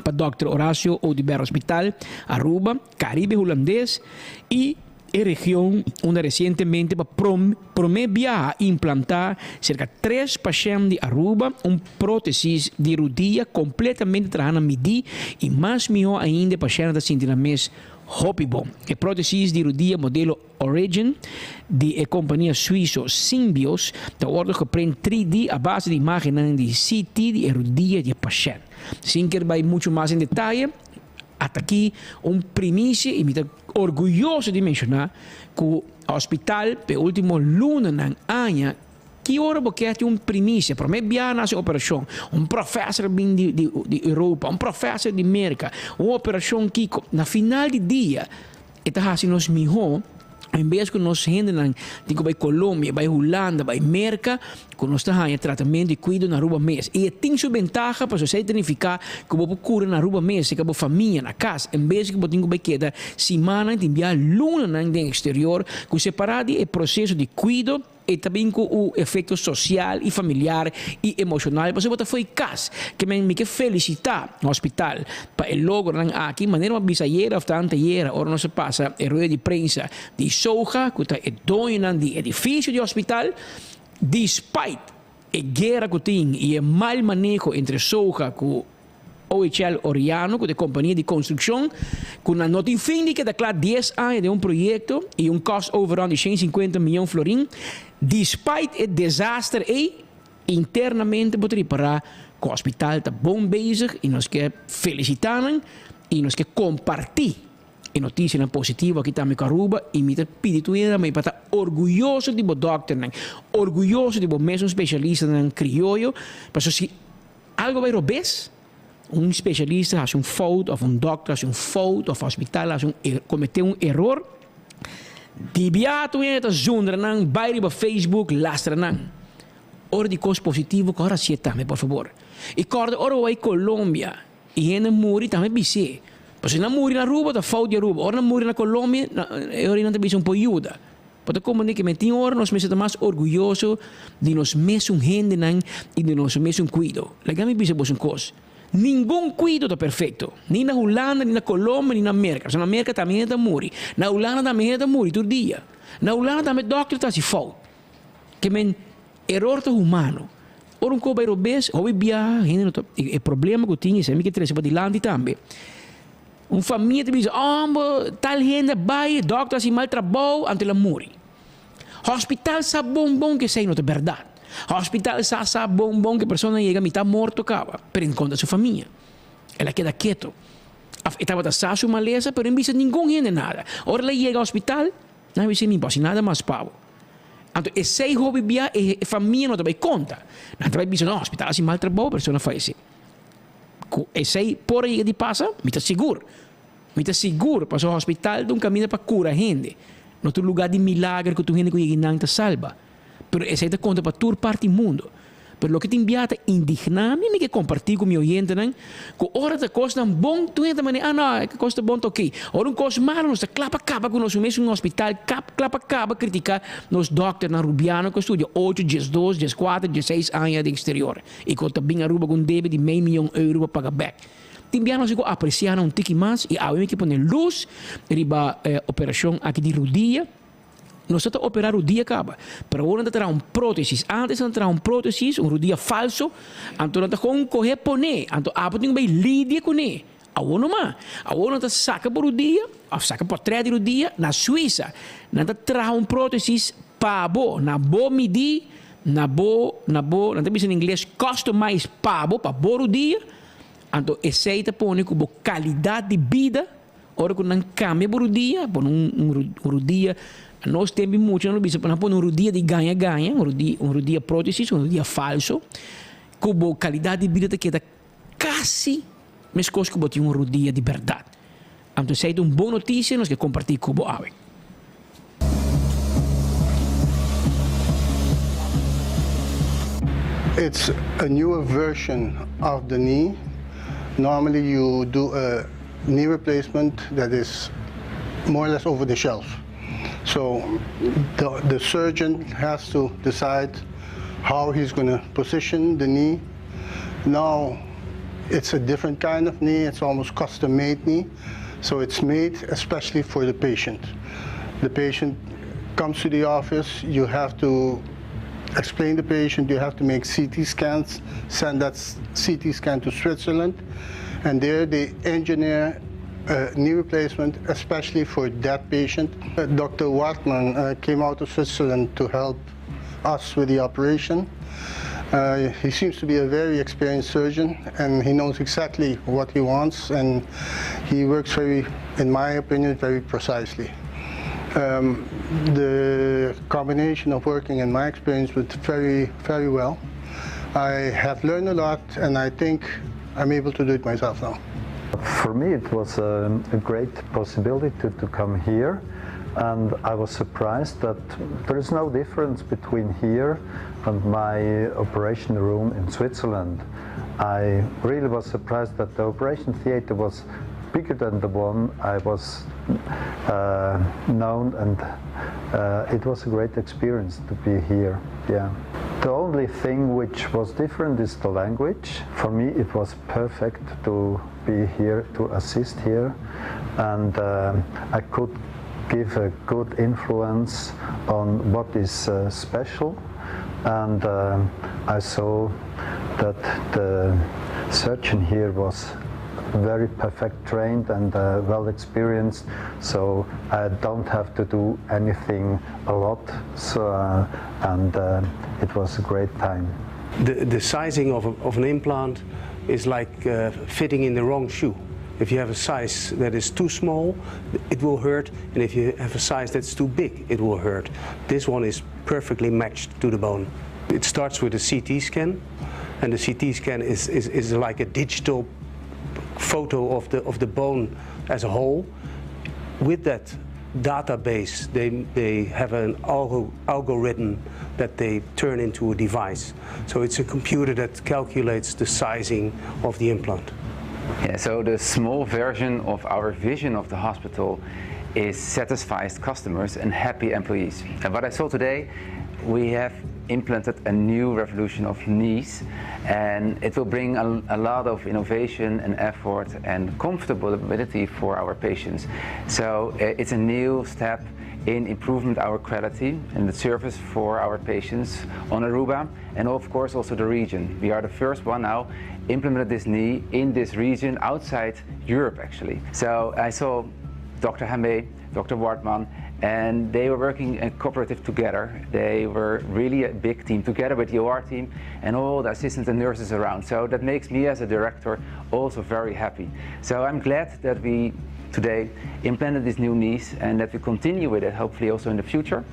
pa Dòkter Horacio Oduber Hospital, Aruba, Caribe Hulandes y E region unda resientemente pa prome biaha a implantá serka tres pashènt di Aruba un prótesis di rudia kompletamente traha na midí i mas mihó ainda e pashèntnan ta sinti nan mes hopi bon. E prótesis di rudia modelo Origin di e kompania suiso Symbios ta wòrdu geprint 3D a base di imágennan di CT di e rudia di e pashènt. Sin ker bai muchu mas den detaye, Ata aki un primicia y mi ta orguyoso di menciona cu hospital p'e ultimo lunanan, aña, ki ora bo kier tin un primicia, prome bia na haci operacion, un professor bin di di Europa, un professor di Merca, un operacion kico, na final di dia e ta haci nos miho. En bes ku nos hendenan tin ku bai Colombia, bai Hulanda, bai Merka, ku nos ta haña tratamentu i kuido na Aruba mes. I e tin su bentaha pasobra esei ta nifiká ku bo por kura na Aruba mes, serka bo famia, na kas, en bes ku bo tin ku bai keda simannan, tin bia lunanan den eksterior, ku separá di e proseso di kuido, E ta bin ku un efekto sosial i familiar i emoshonal pasobra bo ta fo'i kas. Ke men mi ke felisitá hospital pa e logronan aki. Manera mi a bisa ayera òf ta antayera ora nos a pasa e rueda di prensa di Soja ku ta e doñonan di edifisio di hospital, despite e guera ku tin i e mal maneho entre Soja ku OHL Oriano ku ta e kompania di konstrukshon ku nan no tin fin di keda kla dies aña den un proyekto i un cost overrun di shen sinkuenta miyon florin. Despite e desaster ei, internamente bo ta ripará ku hospital ta bon bezig i nos ke felisitá nan i nos ke kompartí e notisianan positivo aki tambe ku Aruba i mi ta pidi tur hende tambe pa ta orguyoso di bo dòkternan, orguyoso di bo mesun spesialistanan krioyo pasobra si Algo bay robes, un specialista haci un fout of un dokter haci un fout of hospital haci un comete un eror, di biaha tur hende ta zundra nan, bay riba Facebook lastra nan. Ora di cos positivo kor hacié tambe por fabor. Y corda ora bo bay Colombia y hende muri tambe bis'é. Pasobra si nan muri na Aruba ta fout di Aruba, ora nan muri na Colombia e ora nan ta bisa un por yuda. Bo ta komprendé ke men tin ora nos mester ta mas orguyoso di nos mesun hendenan i di nos mesun kuido. Laga mi bisa boso un kos, ningun kuido ta perfekto, ni na Hulanda, ni na Colombia, ni na Merka. Pasobra na Merka tambe hende ta muri, na Hulanda tambe hende ta muri tur dia. Na Hulanda tambe dòkter ta hasi fout. Ke men eror ta humano. Ora un kos bai robes, hopi biaha hende no ta, e problema ku tin esei mi ke trese padilanti tambe. Un famia ta bisa, Homber, tal hende a bai, e dokter a hasi mal trabou, anto el a muri. Hospital sa bon bon ku esei no ta bèrdat. Hospital sa sa bon bon ku e persona a yega mitá morto kaba, pero en kontra su famia. El a keda keto. Of e tabata sa su malesa pero e no bisa ningun hende nada. Ora el a yega hospital, nan a bisa mi bo hasi nada mas pa bo. Anto esei hopi bia e famia no ta bai konta. Nan ta bai bisa no, hospital a hasi mal trabou, persona a fayesé. Ku esei por a yega di pasa? Mi ta sigur. Mi ta sigur pasobra hospital ta un kaminda pa kura hende. No ta un lugá di milager ku tur hende ku yega einan ta salba. Pero esei ta konta pa tur parti mundu. Pero loke tin bia ta indigná mi, mi ke kompartí ku mi oyentenan ku ora ta kosnan bon tur hende ta manera, ah no, e kos ta bon ta oké. Ora un kos malu nos ta kla pa kaba ku nos mes un hospital, kap kla pa kaba kritiká nos dòkternan rubiano ku a studia ocho, diesdos, dieskuater, diesseis aña den eksterior i ku ta bin Aruba ku un debe di mei mion euro pa paga bèk. Tin bia nos ku apresiá nan un tiki mas i awe mi ke pone lus riba e operashon aki di rudia. Nos ta ta operá rudia kaba, pero awor nan ta traha un prótesis. Ántes nan traha un prótesis, un rudia falso, anto nan ta kon kohe poné, anto abo tin ku bai lidia kuné. Awor no mas. Awor nan ta saka bo rudia, òf saka pòtrèt di rudia na Suisa. Nan ta traha un prótesis pa bo, na bo midí, na bo, na bo, nan ta bisa na ingles customize pa bo, pa bo rudia. Anto esei ta pone ku bo kalidat di bida Ora ku nan kambia bo rudia, pone un rudia, nos tempu mucha nan lo bisa, nan pone un rudia di gaña gaña, un rudia, un rudia prótesis, un rudia falso, ku bo kalidat di bida ta keda kasi meskos ku bo tin un rudia di bèrdat. Anto esei ta un bon notisia nos ke kompartí ku bo awe. It's a newer version of the knee. Normally you do a knee replacement that is more or less over the shelf. So the, the surgeon has to decide how he's going to position the knee. Now it's a different kind of knee, it's almost custom made knee. So it's made especially for the patient. The patient comes to the office, you have to explain the patient, you have to make CT scans, send that CT scan to Switzerland, and there they engineer a knee replacement especially for that patient. Uh, Dr. Wartman uh, came out of Switzerland to help us with the operation. Uh, he seems to be a very experienced surgeon and he knows exactly what he wants and he works very, in my opinion, very precisely. Um, the combination of working and my experience with very, very well. I have learned a lot and I think I'm able to do it myself now. For me it was a, a great possibility to, to come here and I was surprised that there is no difference between here and my operation room in Switzerland. I really was surprised that the operation theater was bigger than the one I was uh, known and uh, it was a great experience to be here. Yeah. The only thing which was different is the language. For me it was perfect to be here, to assist here and uh, I could give a good influence on what is uh, special and uh, I saw that the surgeon here was very perfect trained and uh, well experienced so I don't have to do anything a lot so uh, and uh, it was a great time. The, the sizing of, a, of an implant is like uh, fitting in the wrong shoe. If you have a size that is too small, it will hurt, and if you have a size that's too big, it will hurt. This one is perfectly matched to the bone. It starts with a CT scan, and the CT scan is, is, is like a digital photo of the, of the bone as a whole. With that database, they, they have an algo algorithm that they turn into a device. So it's a computer that calculates the sizing of the implant. Yeah, so the small version of our vision of the hospital is satisfied customers and happy employees. And what I saw today, we have implanted a new revolution of knees and it will bring a, a lot of innovation and effort and comfortability for our patients. So uh, it's a new step in improvement our quality and the service for our patients on Aruba and of course also the region. We are the first one now implemented this knee in this region outside Europe actually. So I saw Dr. Hame, Dr. Wartman And they were working in cooperative together. They were really a big team together with the OR team and all the assistants and nurses around. So that makes me as a director also very happy. So I'm glad that we today implanted these new knees and that we continue with it hopefully also in the future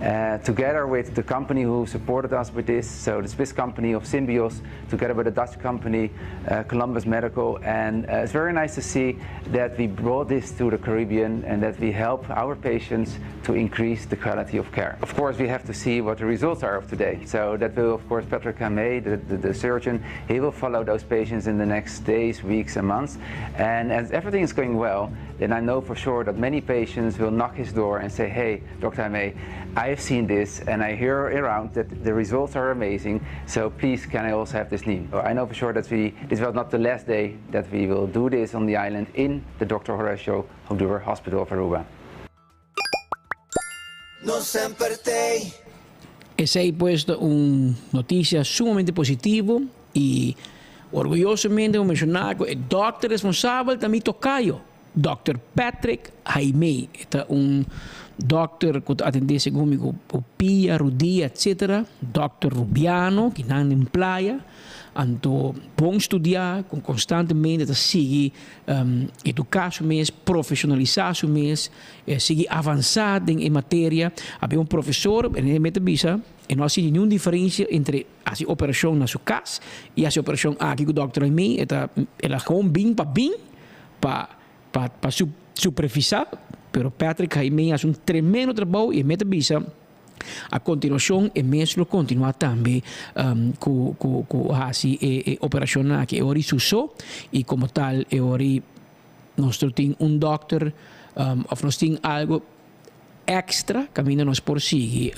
uh, together with the company who supported us with this so the Swiss company of Symbios together with the Dutch company uh, Columbus Medical and uh, it's very nice to see that we brought this to the Caribbean and that we help our patients to increase the quality of care. Of course we have to see what the results are of today so that will of course Patrick Kamei the, the, the surgeon he will follow those patients in the next days weeks and months and as everything is going well then I know for sure that many patients will knock his door and say, hey, Dr. Jaime, I have seen this and I hear around that the results are amazing, so please can I also have this knee? I know for sure that we, this was not the last day that we will do this on the island in the Dr. Horacio Oduber Hospital of Aruba. Nos semper t'ey. Esey pues ta un noticia sumamente positivo y orguyosamente bo menciona cu e dokter responsabel ta mi tocayo, Dòkter Patrick Jaime. E ta un dòkter cu ta atende segun mi cu pia, rudia etc. Dòkter Rubiano ki nan den playa. Anto bon studia cu constantemente ta sigui educa su mes, profesionalisa su mes, sigui avansa den e materia. Habia un profesor, e mester bisa, e no a sinti niun diferencia entre hasi operacion na su cas y hasi operacion aki cu Dòkter Jaime. E ta, el a gewoon bin pa bin. pa pa pa su supervisa pero Patrick Jaime haci un tremendo trabou y e meta bisa a continuacion e mes lo continua tambe cu cu cu haci e e operacionnan aki e ora y su so y como tal e ora y nos lo tin un dokter of nos tin algo extra caminda nos por sigui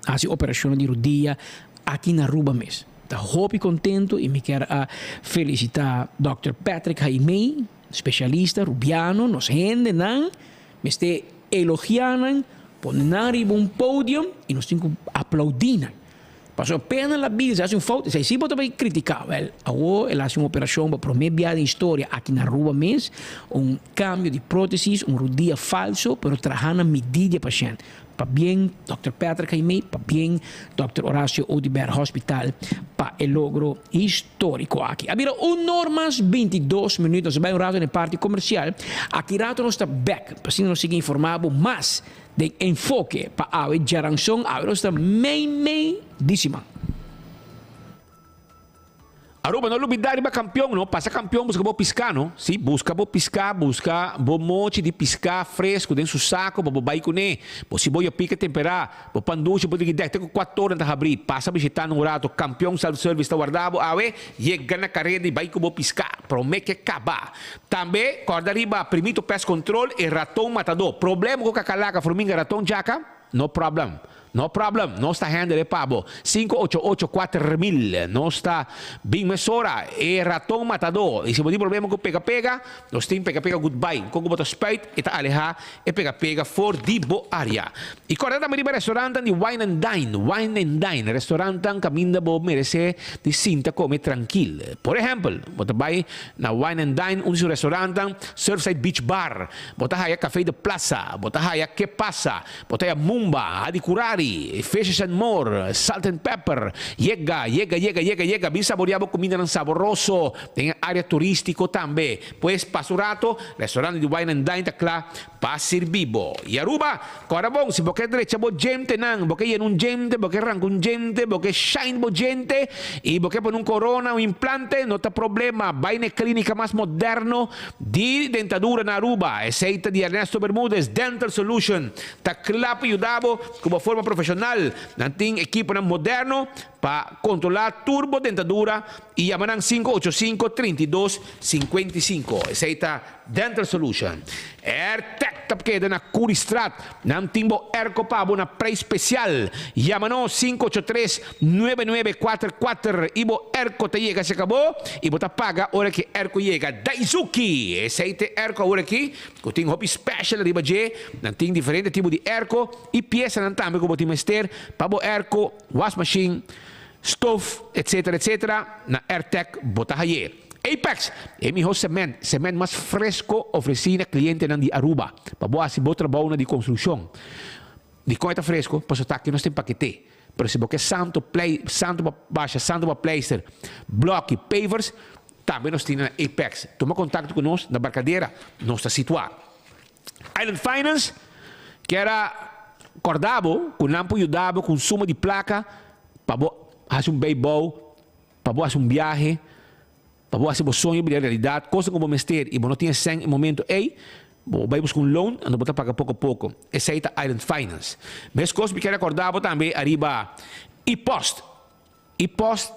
haci operacionnan di rodia aki na Aruba mes. Ta hopi contento y mi kier a felicita Dòkter Patrick Jaime, specialista Rubiano, nos hendenan mester elogia nan, pone nan riba un podium y nos tin cu aplaudi nan. Pasobra pena la bida si haci un fout, esey si bo ta bay critica. Wel, awo el haci un operacion pa prome bia den historia aki na Aruba mes, un cambio di protesis, un rodia falso, pero traha na midi di e pashent. Pabien Dòkter Patrick Jaime, pabien Dòkter Horacio Oduber Hospital pa e logro historico aki. A bira un or mas 22 minuut, nos a bay un rato den e parti comercial, aki rato nos ta bek pa asina nos sigui informa bo mas den Enfoke pa awe djaranson, awe nos ta mei mei di siman. Aruba no lubida riba campeon no, pasa campeon busca bo pisca no, si busca bo pisca, busca bo mochi di pisca fresco den su saco pa bo bay cune, bo siboyo pica tempera, bo pan dushi bo digi dek te cu cuator nan ta habri, pasa bishita nan un rato, campeon self service ta warda bo awe, yega na careda y bay cu bo pisca, prome ke caba. Tambe corda riba Primito Pest Control e raton matador, problema cu cacalaca, furminga, raton, djaca, no problem. No problem, nos ta handle e pa bo. Sinku ocho ocho kuater mil. Nos ta bin mesora e raton matadó. I si bo tin problema ku pega pega, nos tin pega pega goodbye. Kon ku bo ta spuit e ta alehá e pega pega for di bo área. I kòrda tambe riba restorantan di Wine and Dine, Wine and Dine, restorantan kaminda bo meresé di sinta kome trankil. Por ehèmpel, bo ta bai na Wine and Dine, un di su restorantan, Surfside Beach Bar, bo ta haya Café de Plaza, bo ta haya Ke Pasa, Bo ta ya Mumba, Adi Curari, Fishes and More, Salt and Pepper, yega, yega, yega, yega, yega, bin saborea bo cumindanan saboroso den e area turistico tambe. Pues, pasa un rato, restaurant di Wine and Dine ta cla pa sirbi bo. Y Aruba, cora bon, si bo ke drecha bo djentenan, bo ke yena un djente, bo ke ranca un djente, bo ke shine bo djente y bo ke pone un corona, un implante, no ta problema, bay na e clinica mas moderno Di dentadura na Aruba, esey ta di Ernesto Bermudez Dental Solution ta kla pa yuda bo ku bo forma profeshonal. Nan tin ekiponan moderno pa kontrolá tur bo dentadura i yama nan 585 32 55. Esey ta Dental Solution. Airtec ta keda na Curiestraat. Nan tin bo airco pa bo na prijs special. Yama nos 583 9944 y bo airco ta yega cerca bo y bo ta paga ora ki airco yega. Daizuki! Esey ta e airco awor aki cu tin hopi special riba dje. Nan tin diferente tipo di airco y piesanan tambe cu bo tin mester pa bo airco, wasmachine, stoof, etc. Etc. Na Airtec bo ta haye. Apex, e miho cement, cement mas fresco ofreci na clientenan di Aruba pa bo haci bo trabounan di construccion. Dicon e ta fresco? Pasobra ta aki nos ta empakete. Pero si bo ke santo plei, santo pa basha, santo pa pleister, bloki, pavers, tambe nos tin na Apex. Tuma contacto cu nos na Barcadera, nos ta situa. Island Finance kier a corda bo cu nan por yuda bo cu un suma di placa pa bo haci un bijbouw, pa bo haci un biahe, Pa bo hasi bo soño bira realidat, kosnan ku bo mester i bo no tin e sèn e momento ei, bo bai buska un loan anto bo ta paga poko poko. Esei ta Island Finance. Meskos mi kier rekordá bo tambe ariba E-post. E-post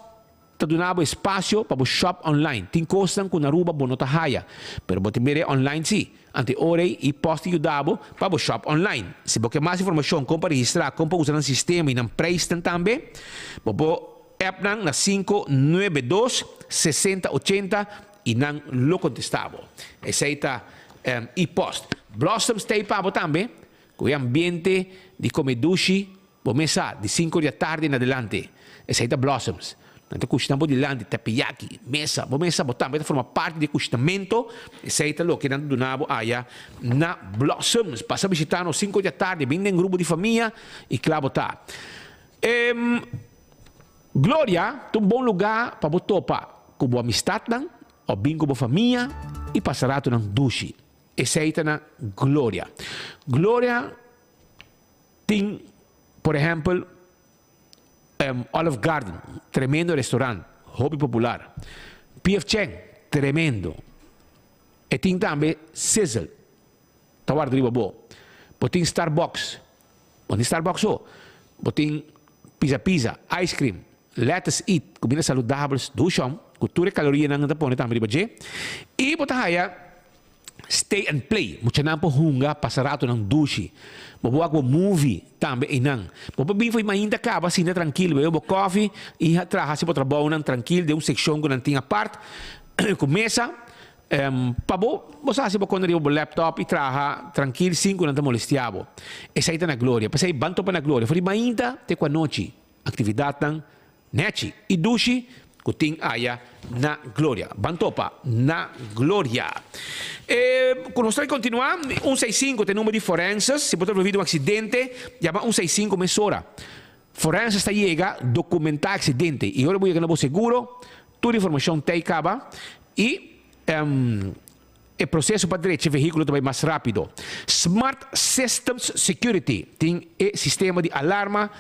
ta duna bo espasio pa bo shop online. Tin kosnan ku na Aruba bo no ta haya, pero bo ta mira e online si. Anto e ora ei E-post ta yuda bo pa bo shop online. Si bo ke mas informashon kon pa registrá, kon pa usa nan sistema i nan preisnan tambe, bo por. App nan na sinku nuebe dos sesenta ochenta i nan lo kontestá bo. Esei ta e-post. Blossoms ta ei pa bo tambe, ku e ambiente di kome dushi bo mes sa di sinku di atardi en adelante. Esei ta Blossoms. Nan ta kushina bo dilanti, tepiyaki, mesa, bo mes sa bo tambe ta forma parti di e kushinamento. Esei ta loke nan ta duna bo aya na Blossoms. Pasa bishita nos sinku di atardi, bin den grupo di famia i kla bo ta. E Gloria ta un bon lugá pa bo topa ku bo amistatnan òf bin ku bo famia i pasa ratunan dushi. Esei ta na Gloria. Gloria tin, por ehèmpel, Olive Garden, tremendo restorant, hopi popular. PF Chang, tremendo. E tin tambe Sizzle, ta warda riba bo. Bo tin Starbucks, Bo tin Starbucks so. Bo tin Pizza Pizza, ice cream, Lettuce Eat, kumida saludabel, dushon, ku tur e kalorianan nan ta pone tambe riba dje. I bo ta haya Stay and Play, muchanan por hunga, pasa ratonan dushi. Bo por wak bo movie tambe einan. Bo por bin for mainta kaba sinta trankil, bebe bo kofi i traha hasi bo trabounan trankil den un sekshon ku nan tin apart ku mesa. Pa bo, bo sa hasi bo kona riba bo laptop i traha trankil sin ku nan ta molestia bo. Esei ta na Gloria. P'esei ban topa na Gloria for di mainta te ku anochi. Aktividatnan nechi i dushi ku tin aya na Gloria. Ban topa na Gloria. E ku nos ta kontinuá, un seis sinku ta e number di forenses. Si bo ta envolví den un aksidente, yama un seis sinku mesora. Forenses ta yega dokumentá aksidente i ora bo yega na bo seguro, Tur informashon ta ei kaba i e proseso pa drecha e vehíkulo ta bai mas rápido. Smart Systems Security tin e sistema di alarma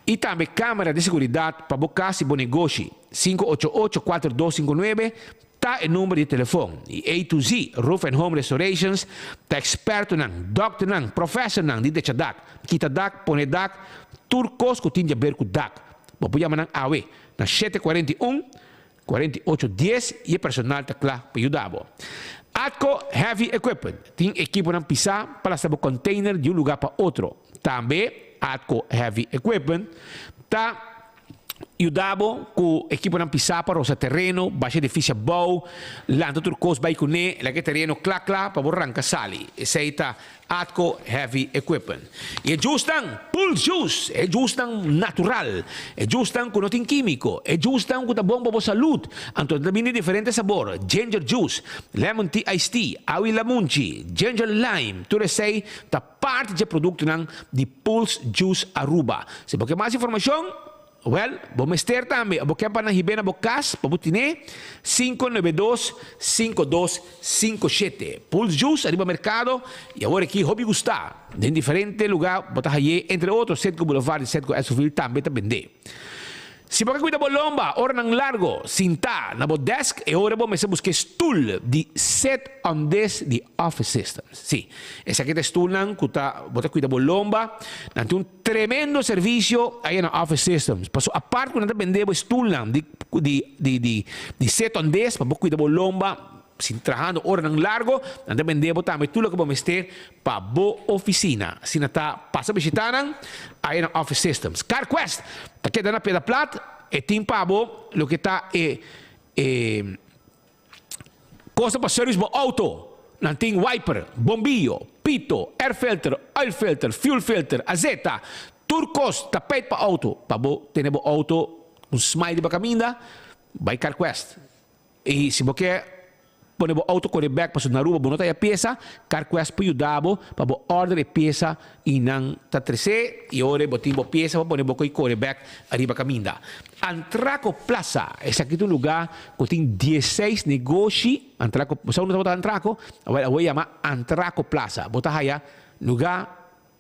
i tambe kámera di seguridat pa bo kas i bo negoshi. Sinku ocho ocho kuater dos sinku nuebe ta e number di telefon. I A to Z Roof and Home Restorations ta ekspertonan, dòkternan, profèsornan di drecha dak, kita dak, pone dak, tur kos ku tin di aber ku dak. Bo por yama nan awe Na shete kuarenta i un, 48 dies i e personal ta kla pa yuda bo. Atco Heavy Equipment tin ekiponan pisá pa lasta bo container di un lugá pa otro. Tambe Atco Heavy Equipment ta yuda bo ku ekiponan pisá pa rosa tereno, basha edifisio abou, lanta tur kos bai kuné, laga e tereno kla kla pa bo ranka sali. Esei ta Atco Heavy Equipment. I e jusnan, Pulse Juice, e jusnan natural, e jusnan ku no tin kímiko, e jusnan ku ta bon pa bo salud. Anto ta bini diferente sabor, Ginger Juice, Lemon Tea Iced Tea, Awi Lamunchi, Ginger Lime, tur esei ta parti dje produktonan di Pulse Juice Aruba. Si bo ke mas informashon, Wèl, bo mester tambe, bo ke pa nan hib'é na bo kas pa bo tin'é, sinku nuebe dos, sinku dos, sinku shete. Pulse Juice ariba merkado i awor aki hopi gustá. Den diferente lugá bo ta hay'é, entre otro Citgo Boulevard i Citgo Esoville tambe ta bend'é. Si bo ke kuida bo lomba oranan largo sintá na bo desk, e ora bo mester buska e stul di Sit on This di Office Systems. Sí, esaki ta e stulnan ku ta bo ta kuida bo lomba. Nan tin un. Tremendo servicio aya na Office Systems. Paso apart cu nan ta bende bo e stoelnan di di di di di set on des pa bo cuida bo lomba sin trahando oranan largo, nan ta bende bo tambe tur loke bo mester pa bo oficina. Asina ta pasa bishita nan aya na Office Systems. CarQuest ta keda na Piedra Plat, e tin pa bo loke ta e e. Cosa pa service bo auto, nan tin wiper, bombillo, pito, air filter, oil filter, fuel filter, azeta, tur cos, tapijt pa auto, pa bo tene bo auto un smile riba caminda, bay Carquest. I si bo ke pone bo auto kore bek pasobra na Aruba bo no ta haya piesa, Carquest por yuda bo pa bo order e piesa i nan ta trese i ora bo tin bo piesa bo pone bo koi kore bek ariba kaminda. Antraco Plaza, esaki ta un luga ku tin diesseis negoshi, Antraco, bo sa unda tabata Antraco? Awor awor yama Antraco Plaza. Bo ta haya luga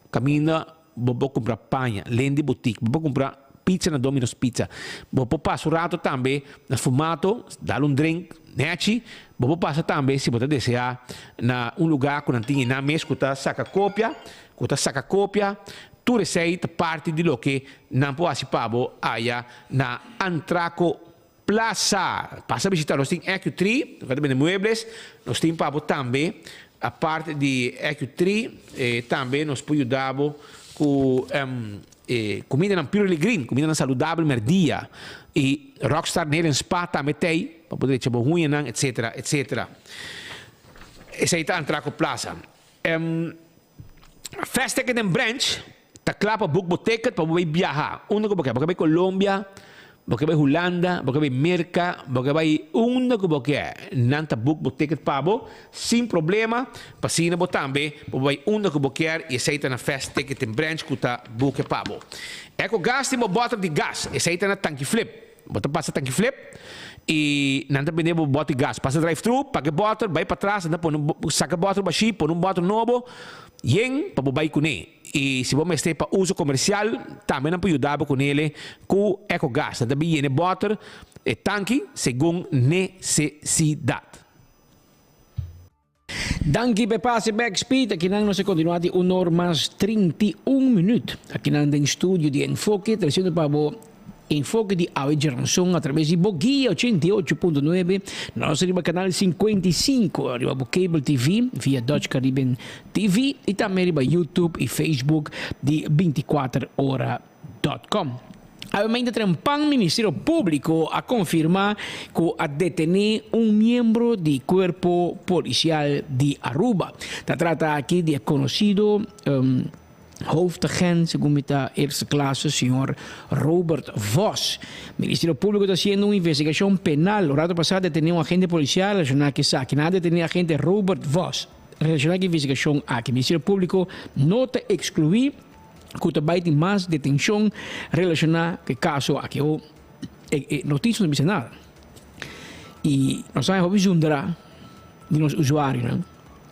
Kaminda bo por kumpra paña, Lendy Boutique, bo por kumpra pizza na Domino's Pizza. Bo por pasa un rato tambe na Sfumato, dal un drink nechi. Bo por pasa tambe si bo ta deseá na un lugá ku nan tin einan mes ku ta saka kopia, ku ta saka kopia. Tur esei ta parti di loke nan por hasi pa bo aya na Antraco Plaza. Pasa bishita nos tin Ecu Tree, nos ta bende muebles, nos tin pa bo tambe aparte di Ecu Tree tambe nos por yuda bo ku e kumindanan purely green, kumindanan saludabel merdia i Rockstar Nail and Spa tambe t'ei pa bo drecha bo huñanan etcetera etcetera. Esei ta Antraco Plaza. Fast Ticket and Branch ta kla pa book bo ticket pa bo bai biaha unda ku bo ke. Bo ke bai Colombia, bo ke bai Hulanda, bo ke bai Merka, bo ke bai unda ku bo ke. Nan ta book bo ticket pa bo sin problema pa asina bo tambe bo bai unda ku bo kier i esei ta na Fast Ticket and Branch ku ta book e pa bo. Eco Gas tin bo bòter di gas, esei ta na Tanki Flip. Bo ta pasa tanki flip i nan ta bende bo bòt di gas. Pasa drive thru, paga e bòter, bai patras, nan ta pone un saka e bòter bashí, pone un bòter nobo yen pa bo bai kuné. I si bo mester pa uso komersial, tambe nan por yuda bo kunele ku Ecogas. Nan ta bin yena e bòter, e tanki, segun nesesidat. Danki p'e pase bek Speed. Akinan nos a kontinuá di un or mas 31 minüt. Akinan den studio di Enfoke, tresiendo pa bo Enfoke di awe djeranson atraves di bo guia 88.9. Nos riba kanal 55, riba bo cable TV via Dutch Caribbean TV i tambe riba YouTube i Facebook di 24 ora. Com. Awe trempan Ministerio Públiko a konfirmá ku a detené un miembro di Kuerpo Polisial di Aruba. Ta trata aki di e konosido hoofdagent, segun mi ta eerste klasse, señor Robert Vos. Ministerio Públiko ta hasiendo un investigashon penal. Un rato pasá a detené un agente polisial relashoná ku esaki. Nan a detené agente Robert Vos relashoná ku e investigashon aki. Ministerio Públiko no ta ekskluí ku ta bai tin mas detenshon relashoná ku e kaso aki. O e notisia no bisa nada. I nos a hopi zundra di nos usuarionan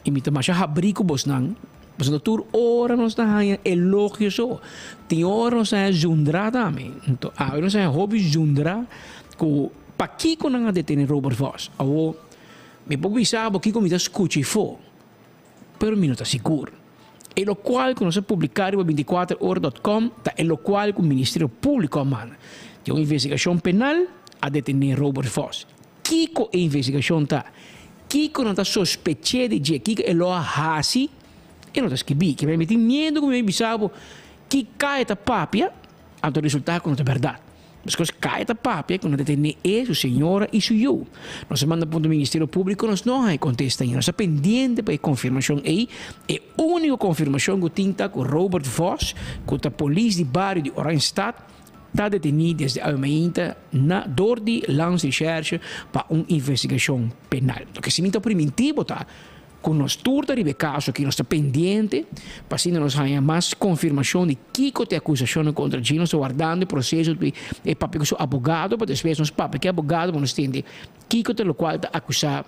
i mi ta masha habrí ku bosnan pasobra tur ora nos ta haña elogio so. Tin ora nos ta haña zundra tambe. Anto awe nos a haña hopi zundra ku pakiko nan a detené Robert Vos. Awor mi por bisa bo kiko mi ta skucha afó. Pero mi no ta sigur. E lokual ku nos a publiká riba bintikuater ora dòt kòm ta e lokual ku Ministerio Públiko a manda. Den un investigashon penal a detené Robert Vos. Kiko e investigashon ta? Kiko nan ta sospech'é di dje? Kiko e lo a hasi? E no ta skibí. Ke mi tin miedu ku mi bisa bo kika e ta papia, anto resultá ku no ta bèrdat. Despues Kaya ta papia ku nan ta tene e, su señora i su yu. Nos a manda punto Ministerio Públiko, nos no haña kontesta ainda. Nos ta pendiente pa e konfirmashon ei. E úniko konfirmashon ku tin ta ku Robert Vos, ku ta polis di bario di Oranjestad, ta detení desde awe mainta na dor di Landsrecherche pa un investigashon penal. Loke si mi ta primintí bo ta Ku nos tur ta riba e kaso aki, nos ta pendiente pa asina nos haña mas konfirmashon di kiko ta e akusashonnan kontra dje. Nos ta wardando e proseso di e papia ku su abogado pa despues nos papia ku e abogado pa nos tende kiko ta lokual ta akusá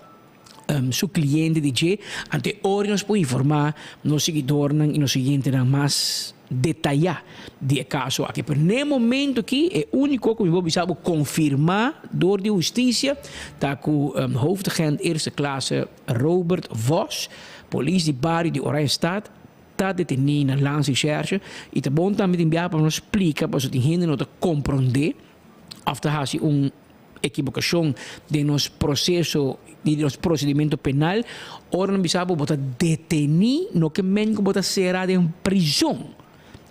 su kliente di dje. Anto e ora nos por informá nos siguidornan i nos oyentenan mas detayá di e kaso aki. Pero n'e momento aki e úniko ku mi por bisa bo konfirmá dor di hustisia ta ku hoofdagent eerste klasse Robert Vos, polis di bario di Oranjestad, ta detení na Landsrecherche i ta bon tambe tin biaha pa nos splika pasobra tin hende no ta komprondé òf ta hasi un ekibokashon den nos proseso di nos prosedimento penal. Ora nan bisa bo bo ta detení no ke men ku bo ta sera den prizon.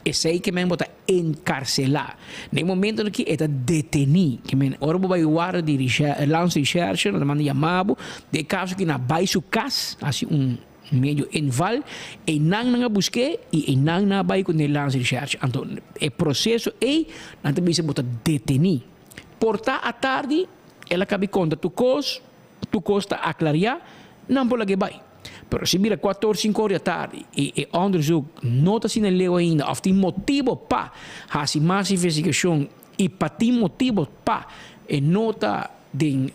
Esei ke men bo ta enkarselá. Na e momentonan aki e ta detení. Ke men ora bo bai warda di Landsrecherche nan ta manda yama bo. Den e kaso aki nan a bai su kas hasi un medio inval. Einan nan a busk'é i einan nan a bai ku ne Landsrecherche. Anto e proseso ei nan ta bisa bo ta detení. Por ta atardi el a kabi konta tur kos. Tur kos ta aklariá, nan por lag'é bai. Pero si bira kuater or sinku or di atardi i e onderzoek no ta asina leu ainda òf tin motibo pa hasi mas investigashon i pa tin motibo pa e no ta den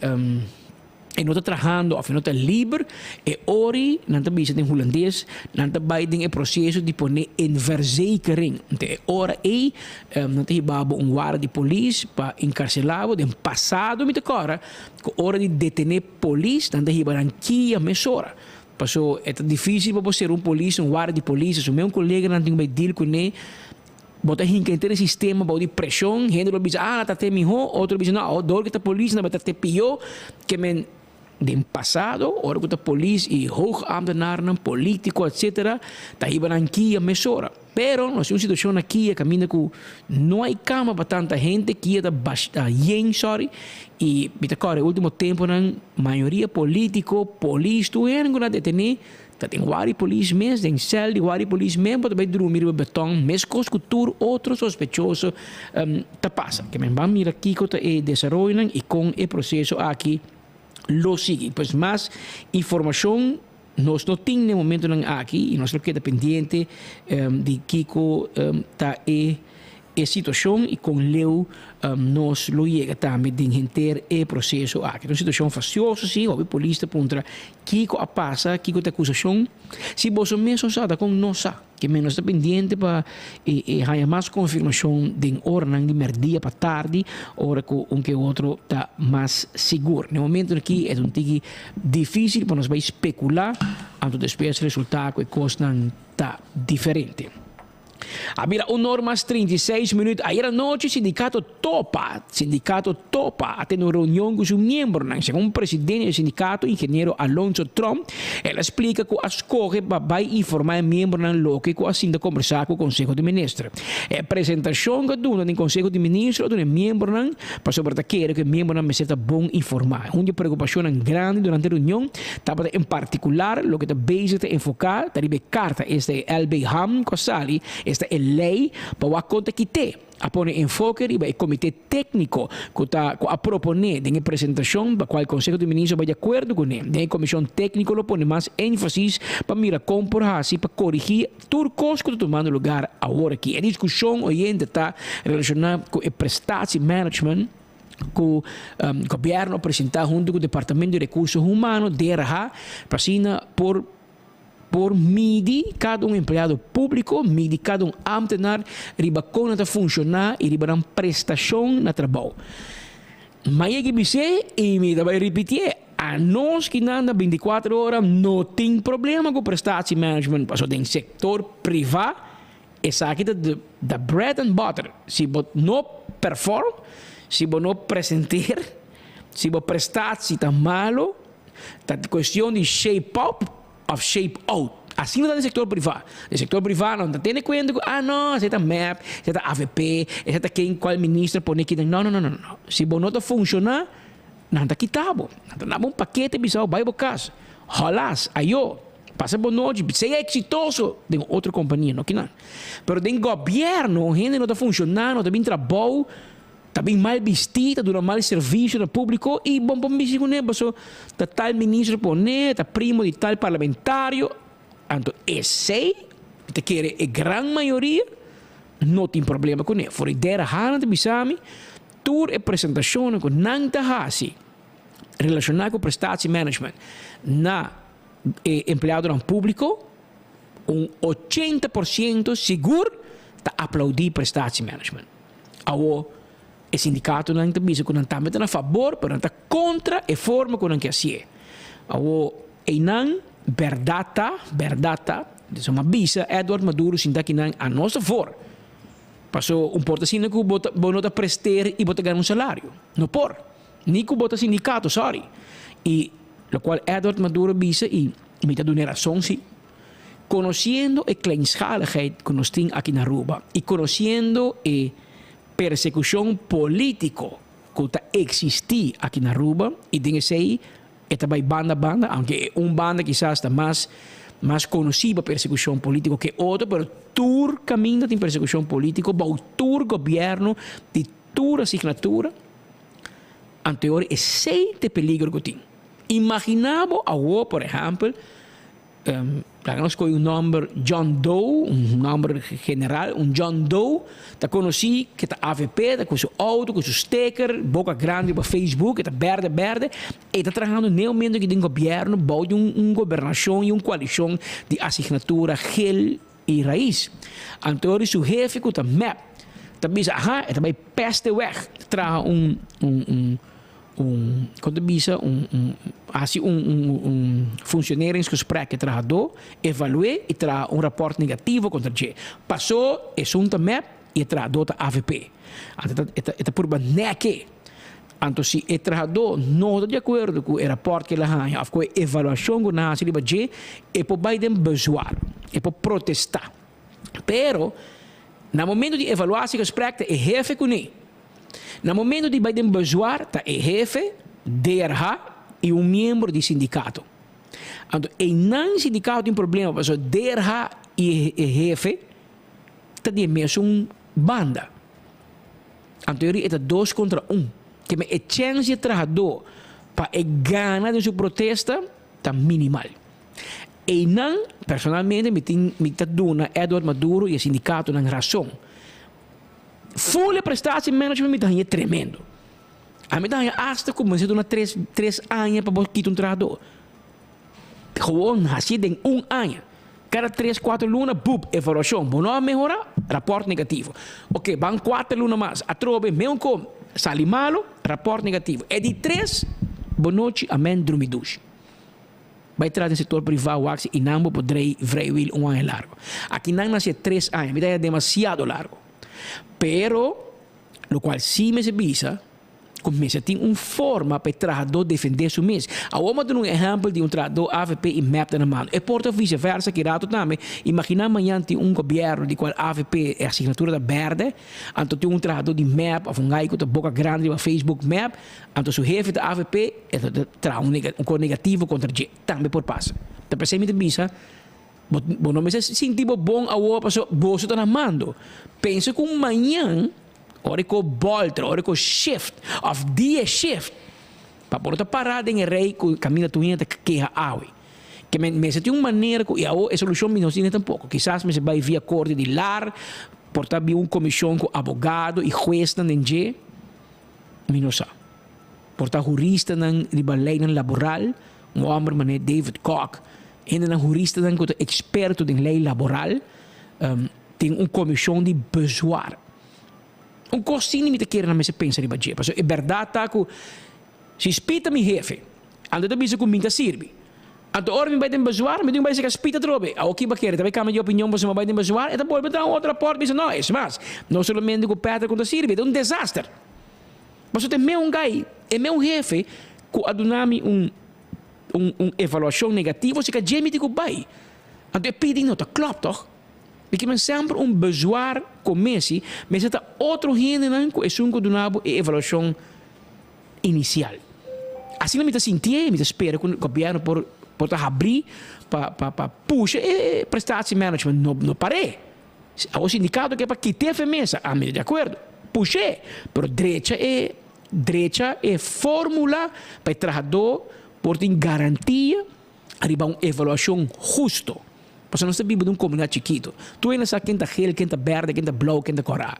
e no ta trahando òf e no ta liber, e ori nan ta bisa den hulandes nan ta bai den e proseso di pone in verzekering. Ente e ora ei nan ta hiba bo un warda di polis pa enkarselá bo. Den pasado mi ta kòrda ku ora di detené polis nan ta hiba nan kia mesora. Paso e ta difísil pa bo ser un polis, un warda di polis, asumé un koleganan tin ku bai deal kuné. Bo ta hinka henter e sistema bou di preshon, hende lo bisa, ah, nan ta te mihó, otro lo bisa, no, dor ku ta polis nan ta te pió. Ke men den pasado, ora ku ta polis i hoog ambtenarnan, polítiko, etsetera, ta hiba nan kia mesora. Pero nos tin un situashon na kia kaminda ku no hay kama pa tanta hende, kia ta bash, ta yen, sorry, i mi ta kòrda e último tempunan mayoria polítiko, polis, tur hende ku nan a detené, Ta den wari polis mes, den sèl di wari polis mes bo ta bai drumi riba beton meskos ku tur otro sospechoso ta pasa. Ke men ban mira kiko ta e desaroyonan i kon e proseso aki lo sigui. Pues mas informashon nos no tin den momentonan aki i nos lo keda pendiente di kiko ta e e situacion y con leu nos lo yega tambe den henter e proceso aki. Ta un situacion fastioso si, hopi polis ta puntra kico a pasa, kico ta acusacion. Si boso mes no sa, ta con nos sa. Ke men nos ta pendiente pa e haya mas confirmacion den oranan di merdia pa tardi, ora cu un ke otro ta mas sigur. Na e momento aki e ta un tiki dificil pa nos bay specula, anto despues resulta cu e cosnan ta diferente. A bira un or mas 36 minuut ayer anochi sindicato Topa, Sindicato Topa, a tene un reunion cu su miembronan. Segun presidente di sindicato, ingeniero Alonso Tromp, el a splica cu a scoge pa bay informa e miembronan loke cu a sinta combersa cu Conseho di Minister. E presentacion cu a duna den Conseho di Ministro a duna e miembronan pasobra ta kere cu e miembronan mester ta bon informa. Un di e preocupacionnan grandi durante e reunion Tabata en partikular loke ta bezig ta enfoká ta riba e karta, esta e LB Ham ku a sali, esta e lei pa wak kon ta kit'é. A pone enfoke riba e komité tékniko ku ta ku a proponé den e presentashon pa kual Konseho di Ministro bai di akuerdo kuné. Den e komishon tékniko lo pone mas énfasis pa mira kon por hasi pa korigí tur kos ku ta tumando lugar awor aki. E diskushon oyente ta relashoná ku e prestatie management. ku gobièrnu a presentá huntu ku Departamento di Rekurso Humano, DRH, pa asina por por midi kada un empleado públiko, midi kada un ámtenar riba kon nan ta funshoná i riba nan prestashon na trabou. M'a yega bis'é i mi ta bai ripitié, anos ki nan ta bintikuater ora no tin problema ku prestatiemanagement, pasobra den sektor privá Esaki ta the bread and butter. Si bo no perform, si bo no presenter, si bo prestatie ta malo, ta cuestion di shape up of shape out. Asina ta den sector priva. Den sector priva nan ta tene cuenta cu ah no, esey ta mep, esey ta avp, esey ta ken cual minister pone kinan. No, no, no, no, no. Si bo no ta funciona, nan ta kita bo. Nan ta dabo un pakete bisa bo bay bo cas. Holas, ayo. Pasa bo nochi, sea exitoso den otro compania, no kinan. Pero den gobierno hende no ta funciona, no ta bin trabou, ta bin mal bisti, ta duna mal servicio na publico y bo por bisti cune paso ta tal ministro pone, ta primo di tal parlamentario. Anto esey mi ta kere e gran mayoria no tin problema cune. For di dera hana ta bisa mi tur e presentacionnan cu nan ta haci relaciona cu prestatiemanagement na e empleadonan públiko, un 80% sigur ta aplaudí prestatiemanagement. Awor, e sindikatonan ta bisa ku nan tambe ta na fabor, pero nan ta kontra e forma ku nan ke hasié. Awor, einan bèrdat ta, bèrdat ta, entonces mi a bisa Edward Maduro sinta akinan a nos ta for. Paso un por ta asina ku bo ta bo no ta prester i bo ta gana un salario. No por. Ni ku bo ta sindikato, sorry. I lokual Edward Maduro bisa i mi ta dun'e rason si. Konosiendo e kleinschaligheid ku nos tin aki na Aruba i konosiendo e persekushon politiko ku ta eksistí aki na Aruba i den esei e ta bai banda banda, aunke e un banda kisas ta mas mas konosí pa persekushon politiko ke otro, pero tur kaminda tin persekushon politiko bou tur gobièrnu di tur asignatura. Anto e ora esei ta e peligro ku tin. Imaginá bo awor, por ehèmpel, laga nos kohe un nòmber John Doe, un nòmber general, un John Doe ta konosí ke ta avp, ta ku su outo, ku su steker, boka grandi riba Facebook, e ta bèrdè bèrdè, e ta trahando n'e momento aki den gobièrnu bou di un gobernashon i un koalishon di asignatura gel i rais. Anto di su hefe ku ta mep ta bisa aha e ta bai pèste wèg, ta traha un un un un kon ta bisa un un hasi un un un functioneringsgesprek e trahadó, evalu'é i traha un rapòrt negativo kontra dje. Pasó esun ta mep i e trahadó ta avp. Anto e ta e ta e ta purba nèk'e. Anto si e trahadó no ta di akuerdo ku e rapòrt ku el a haña òf ku e evaluashon ku nan a hasi riba dje, e por bai den bezwaar, e por protestá. Pero, na momento di evaluatiegesprek ta e hefe kuné. Na momento di bai den bezwaar ta e hefe, DRH i un miembro di sindikato. Anto einan sindikato tin problema pasobra DRH i e hefe ta di e mesun banda. Anto yori e ta dos kontra un. Keme e chèns di e trahadó pa e gana den su protesta ta minimal. Einan, personalmente mi tin mi ta duna Edward Maduro i e sindikatonan rason. Full e prestatie management mi ta haña tremendo. Ami ta haña asta ku mester duna tres tres aña pa bo kita un trahadó. Gewoon hasié den un aña. Kada tres, kuater luna, bup, evaluashon. Bo no a mehorá, rapòrt negativo. Oke, ban kuater luna mas, atrobe, meun kom, sali malu, rapòrt negativo. E di tres, bonochi, amèn, drumi dushi. Bai tras den sektor privá wak si inan bo por drei vrijwil un aña largu. Aki nan na hasié tres aña, mi ta haña demasiado largu. Pero, lokual sí mester bisa, Ku mester tin un forma pa e trahadó defendé su mes. Awor mi a duna un ehèmpel di un trahadó avp i mep ta na mano. E por ta vise versa ki rato tambe. Imaginá mañan tin un gobièrnu di kual avp e asignatura ta bèrdè, anto tin un trahadó di mep òf un gai ku ta boka grandi riba Facebook mep, anto su hefe ta avp, e ta traha un un kos negativo kontra dje. Tambe por pasa. Ta p'esei mi ta bisa, bo bo no mester sinti bo bon awor pasobra boso ta na mando. Pensa ku mañan. Ora ku bolter, ora ku shift òf dia shift, pa por ta pará den e rei ku kaminda tur hende ta keha awe. Ke men mester tin un manera ku i awo e solushon mi no tene tampoko. Kisas mester bai via korte di lar, por ta bin un komishon ku abogado i huesnan den dje, mi no sa. Por ta huristanan riba leinan laboral, un hòmber manera David Kok, hendenan huristanan ku ta eksperto den lei laboral, Tin un komishon di bezwaar. Un kos sin mi ta kere nan mester pensa riba dje, pasobra e bèrdat ta ku si Spit ta mi hefe, anto e ta bisa ku mi ta sirbi. Anto ora mi bai den bezwaar, mi tin ku bai seka Spit atrobe. Awor ki bo a kere? Ta bai kambia di opinion pasobra mi a bai den bezwaar? E ta bolbe traha un otro rapòrt bisa no, es mas, no solamente ku Patrick ku ta sirbi, e ta un desaster. Pasobra ta e meun gai, e meun hefe ku a duna mi un un evaluashon negativo, seka dje mi tin ku bai. Anto e pidi no ta klòp tòg? Mi ke men semper un bezwaar comessie mester ta otro hendenan cu esun cu duna bo e evaluacion inicial. Asina mi ta sintié y mi ta spera cu gobierno por por ta habri pa pa pa pusha e prestatie management no no par'é. Awor sindicato ke pa kit'é fe mesa, ami ta di acuerdo, push'é, pero drecha e drecha e formula pa e trahadó por tin garantia riba un evaluashon husto. Pasobra nos ta biba den un komunidat chikitu. Tur hende sa ken ta gel, ken ta bèrdè, ken ta blou, ken ta kòrá.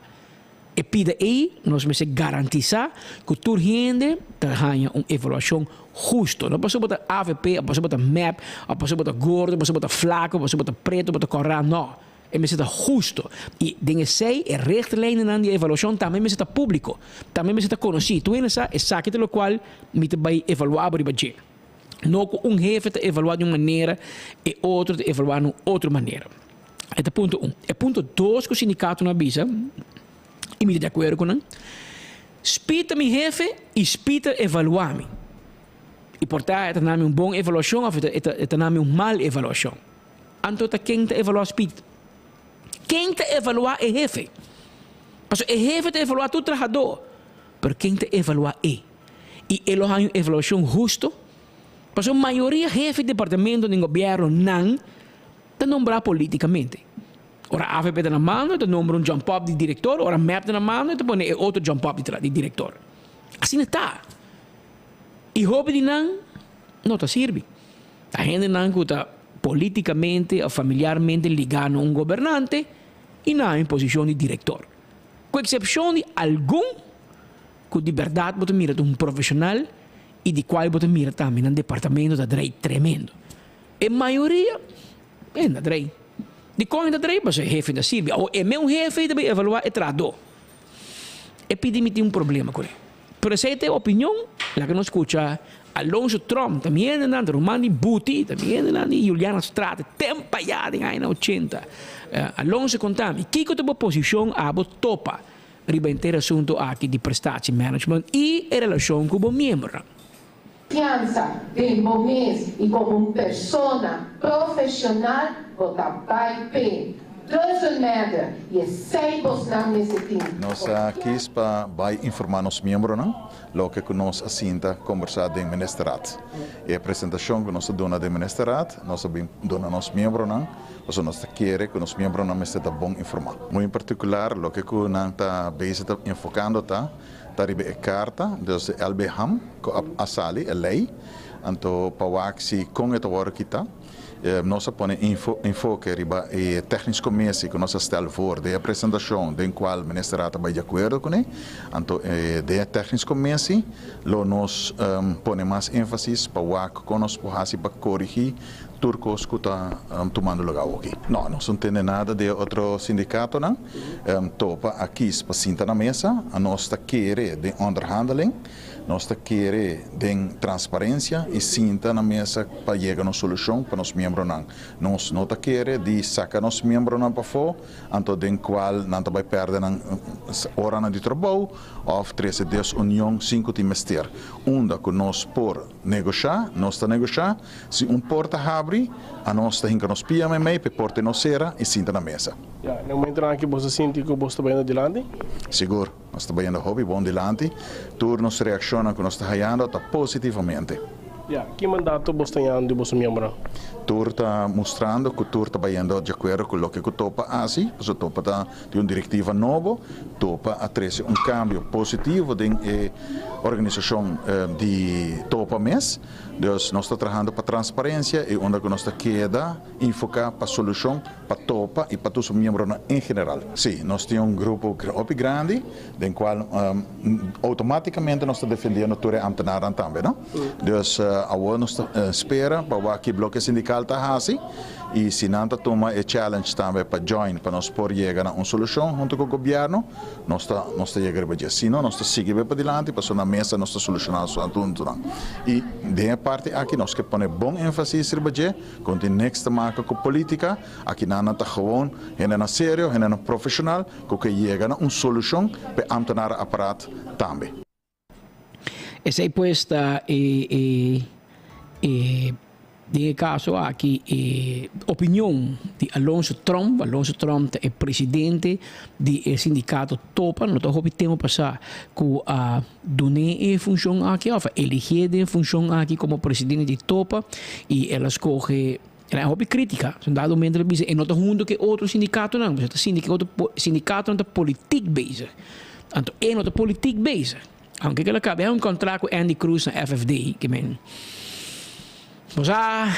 E pida ei nos mester garantisá ku tur hende ta haña un evaluashon husto. No pasobra bo ta avp, òf pasobra bo ta mep, òf pasobra bo ta gordo, pasobra bo ta flaku, pasobra bo ta pretu, bo ta kòrá. No. E mester ta husto. I den esei e richtlijnennan di e evaluashon tambe mester ta públiko, tambe mester ta konosí. Tur hende sa esaki ta lokual mi ta bai evaluá bo riba dje. No ku un hefe ta evaluá di un manera, e otro ta evaluá na un otro manera. E ta punto un. E punto dos ku sindikatonan a bisa, i mi ta di akuerdo ku nan, Spi ta mi hefe i spi ta evaluá mi. I por ta e ta na mi un bon evaluashon òf e ta e ta na mi un mal evaluashon. Anto ta ken ta evaluá spi? Ken ta evaluá e hefe? Pasobra e hefe ta evaluá tur trahadó, pero ken ta evaluá e? i e lo haña un evaluashon husto? Pasobra mayoria hefe di departamento den gobièrnu nan ta nombrá polítikamente. Ora avp ta na mando e ta nombra un jump up di direktor, ora mep ta na mando e ta pone e otro jump up di direktor. Asina ta. I hopi di nan. No ta sirbi. Ta hendenan ku ta polítikamente òf familiarmente ligá na un gobernante i nan en posishon di direktor. Ku eksepshon di algun ku di bèrdat bo ta mira ta un profeshonal i di kual bo ta mira tambe nan departamento ta drei tremendo. E mayoria e ta drei. Dikon e ta drei? Pasobra e hefe ta sirbi. Awor e meun hefe ta bai evaluá e trahadó. E pidi mi tin un problema kuné. Pero esei ta e opinion, laga nos skucha Alonso Tromp, ta mi hendenan, ta ruman di Buti, ta mi hendenan di Juliana Straat, temp ayá den añanan ochenta. Alonso konta mi, kiko ta bo posishon abo topa riba henter asuntu aki di prestatie management i e relashon ku bo miembronan? Fiansa den bo mes y como un persona profesional bo ta bay p'e. Doesn't matter y esey bosnan mester tin. Nos a kis pa bai informá nos miembronan loke ku nos a sinta kombersá den Ministerraad. E presentashon ku nos a duna den Ministerraad nos a bin duna nos miembronan pasobra nos ta kere ku nos miembronan mester ta bon informá. Muy en partikular loke ku nan ta bezig ta enfokando ta Ta riba e karta, dus de LB Ham ku a sali, e lei, anto pa wak si kon e ta wòrdu kita. Nos a pone enfoke riba e technisch commissie ku nos a stel voor den e presentashon den kual Ministerraad a bai di akuerdo kuné. Anto den e technisch commissie lo nos pone mas énfasis pa wak kon nos por hasi pa korigí Tur kos ku ta tumando lugá awoki. No, nos no tende nada di e otro sindikatonan. Topa a kis pa sinta na mesa. Nos ta kere den onderhandeling. Nos ta kere den transparensia i sinta na mesa pa yega na un solushon pa nos miembronan. Nos no ta kere di saka nos miembronan pafó, anto den kual nan ta bai pèrdè nan oranan di trabou òf trese desunion sin ku tin mester. Unda ku nos por negoshá, nos ta negoshá. Si un porta habri, anos ta hinka nos pia meimei p'e porta no sera i sinta na mesa. Ya, na e momentonan aki bo ta sinti ku bo ta bayendo dilanti? Sigur, nos ta bayendo hopi bon dilanti. Tur nos reakshonnan ku nos ta hayando ta positivamente. Ya, ki mandato bo sta yando di boso miembronan? Tur ta mustrando ku tur ta bayendo di akuerdo ku loke ku Topa hasi, pasobra Topa ta di un direktiva nobo. Topa a trese un kambio positivo den e organisashon di Topa mes. Dus nos ta trahando pa transparencia y unda cu nos ta keda enfoca pa solucion pa topa y pa tur su miembronan en general. Si, nos tin un grupo hopi grandi den cual automaticamente nos ta defendiendo tur e ambtenaarnan tambe, no? Dus awor nos ta spera pa wak ki bloke sindical ta haci y si nan ta tuma e challenge tambe pa join pa nos por yega na un solucion hunto cu gobierno. Nos ta nos ta yega riba dje. Si no, nos ta sigui bay padilanti pasobra na mesa nos ta soluciona su asuntunan. Y den e parti aki nos ke pone bon enfasis riba dje, ku no tin niks te maka ku politica. Aki nan nan ta gewoon hendenan serio, hendenan profesional ku ke yega na un solucion pa e ambtenarenapparaat tambe. Esei pues ta e e e den e caso aki e opinion di Alonso Tromp. Alonso Tromp ta e presidente di e sindicato Topa. No ta hopi tempo pasa cu a dun'é e funcion aki of a eligi'é den e funcion aki como presidente di Topa y el a scoge El a hopi critica. Un dado momento el a bisa e no ta hunto cu e otro sindicatonan, pasobra ta sinti cu e otro sindicatonan ta politiek bezig. Anto e no ta politiek bezig. Aunke cu el a caba un contract cu Andy Croes na FFD, ke men bo sa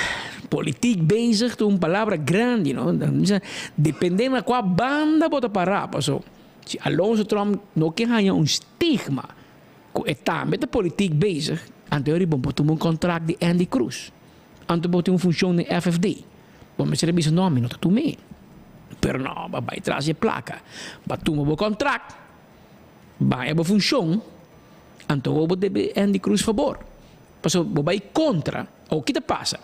politiek bezig ta un palabra grandi, no? Depende na cua banda bo ta para, paso si Alonso Tromp no ke haña un stigma cu e tambe ta politiek bezig, anto e riba bo tuma un contract di Andy Croes. Anto bo tin un funcion den FFD. Bo mester a bisa no, mi no ta tum'é. Pero no, bo a bai tras di e placa. Bo a tuma bo contract, baña bo funcion, anto awor bo debe Andy Cruz fabor. Pasobra bo bai contra, awor ki ta pasa?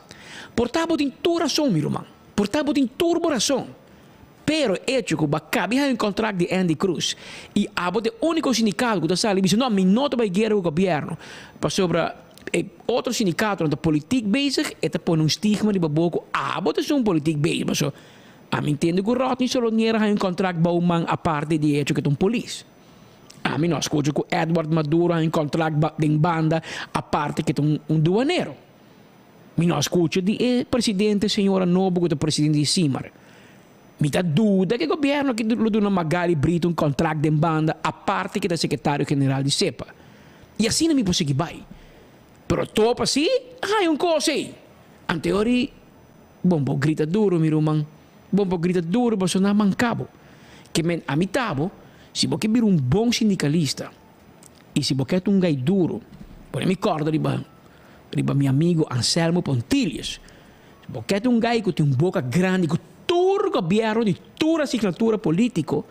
Por ta bo tin tur rason, mi ruman. Por ta bo tin tur bo rason. Pero e hecho cu bo a cabi haña un contract di Andy Cruz y abo ta e unico sindicato cu ta sali y bisa no, mi no ta bay guera cu gobierno pasobra e otro sindicatonan ta politiek bezig, e ta pone un stigma riba bo cu abo ta esun politiek bezig. Pasobra ami ntende cu Rodney Solonier a haña un contract bou man aparte di e hecho cu e ta un polis. Ami no a scucha cu Edward Maduro a haña un contract den banda aparte cu e ta un duanero. Mi no a scucha di e presidente señora nobo cu ta presidente di Simar. Mi ta duda cu e gobierno aki lo duna Magali Brito un contract den banda aparte cu ta secretario general di SEPA. Y asina mi por sigui bay. Pero topa si, hay un kos ei. Anteori, bon bo grita duro mi ruman. Bon bo grita duro pasobra nan a manka bo. Ke men ami ta bo, si bo ke bira un bon sindikalista i si bo ke ta un gai duro, pone mi kòrda riba riba mi amigo Anselmo Pontilius. Si bo ke ta un gai ku tin un boka grandi ku tur gobièrnu di tur asignatura polítiko,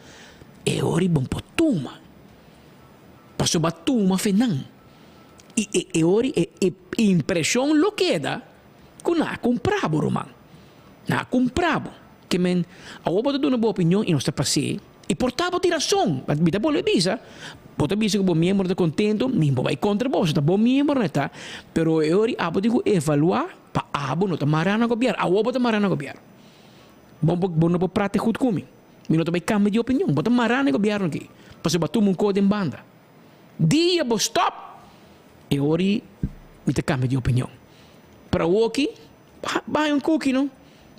e ora bon por tuma. Pasobra bo a tuma fe nan. I e e ora e e impreshon lo keda ku nan a kumpra bo ruman. Nan a kumpra bo. Ke men, awor bo ta duna bo opinion i nos ta pas'é i por ta bo tin rason. Mi ta bolbe bisa, bo ta bisa ku bo miembro ta kontentu, mi bo bai kontra bo, si ta bo miembro no e ta. Pero e ora abo tin ku evaluá pa abo no ta mará na gobièrnu. Awor bo ta mará na gobièrnu. Bo bo no por prate gut ku mi. Mi no ta bai kambia di opinion. Bo ta mará na e gobièrnu aki pasobra bo a tuma un kos den banda. Dia bo stop, e ora mi ta cambia di opinion. Pero awoki, baha un cookie no.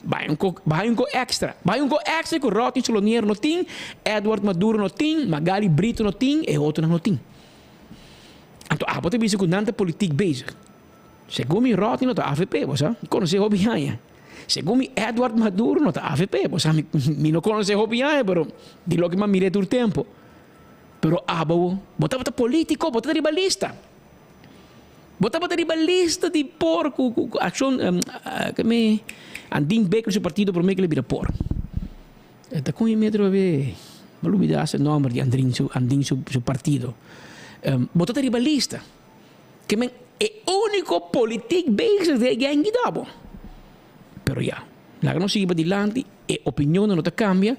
Baha un co, baha un co extra. Baha un co extra cu Rodney Solonier no tin, Edward Maduro no tin, Magali Brito no tin, e otronan no tin. Anto abo ta bisa cu nan ta politiek bezig. Segun mi Rodney no ta avp, bo sa. Mi conoce hopi aña. Segun mi Edward Maduro no ta avp, bo sa. Mi no conoce hopi aña, pero di loke mi a mira tur tempo. Pero abo, bo tabata politico, bo tabata riba lista. Bo tabata riba lista di por cu cu accion me Andin Baker su partido prome que le bira por. Ta con e metro be, bo lubida hasta e nomber di Andrin su Andin su su partido. Bo tabata riba lista. Ke men e unico politiek bezig den e gang di dabo. Pero ya, laga nos sigui padilanti, e opinionnan no ta kambia.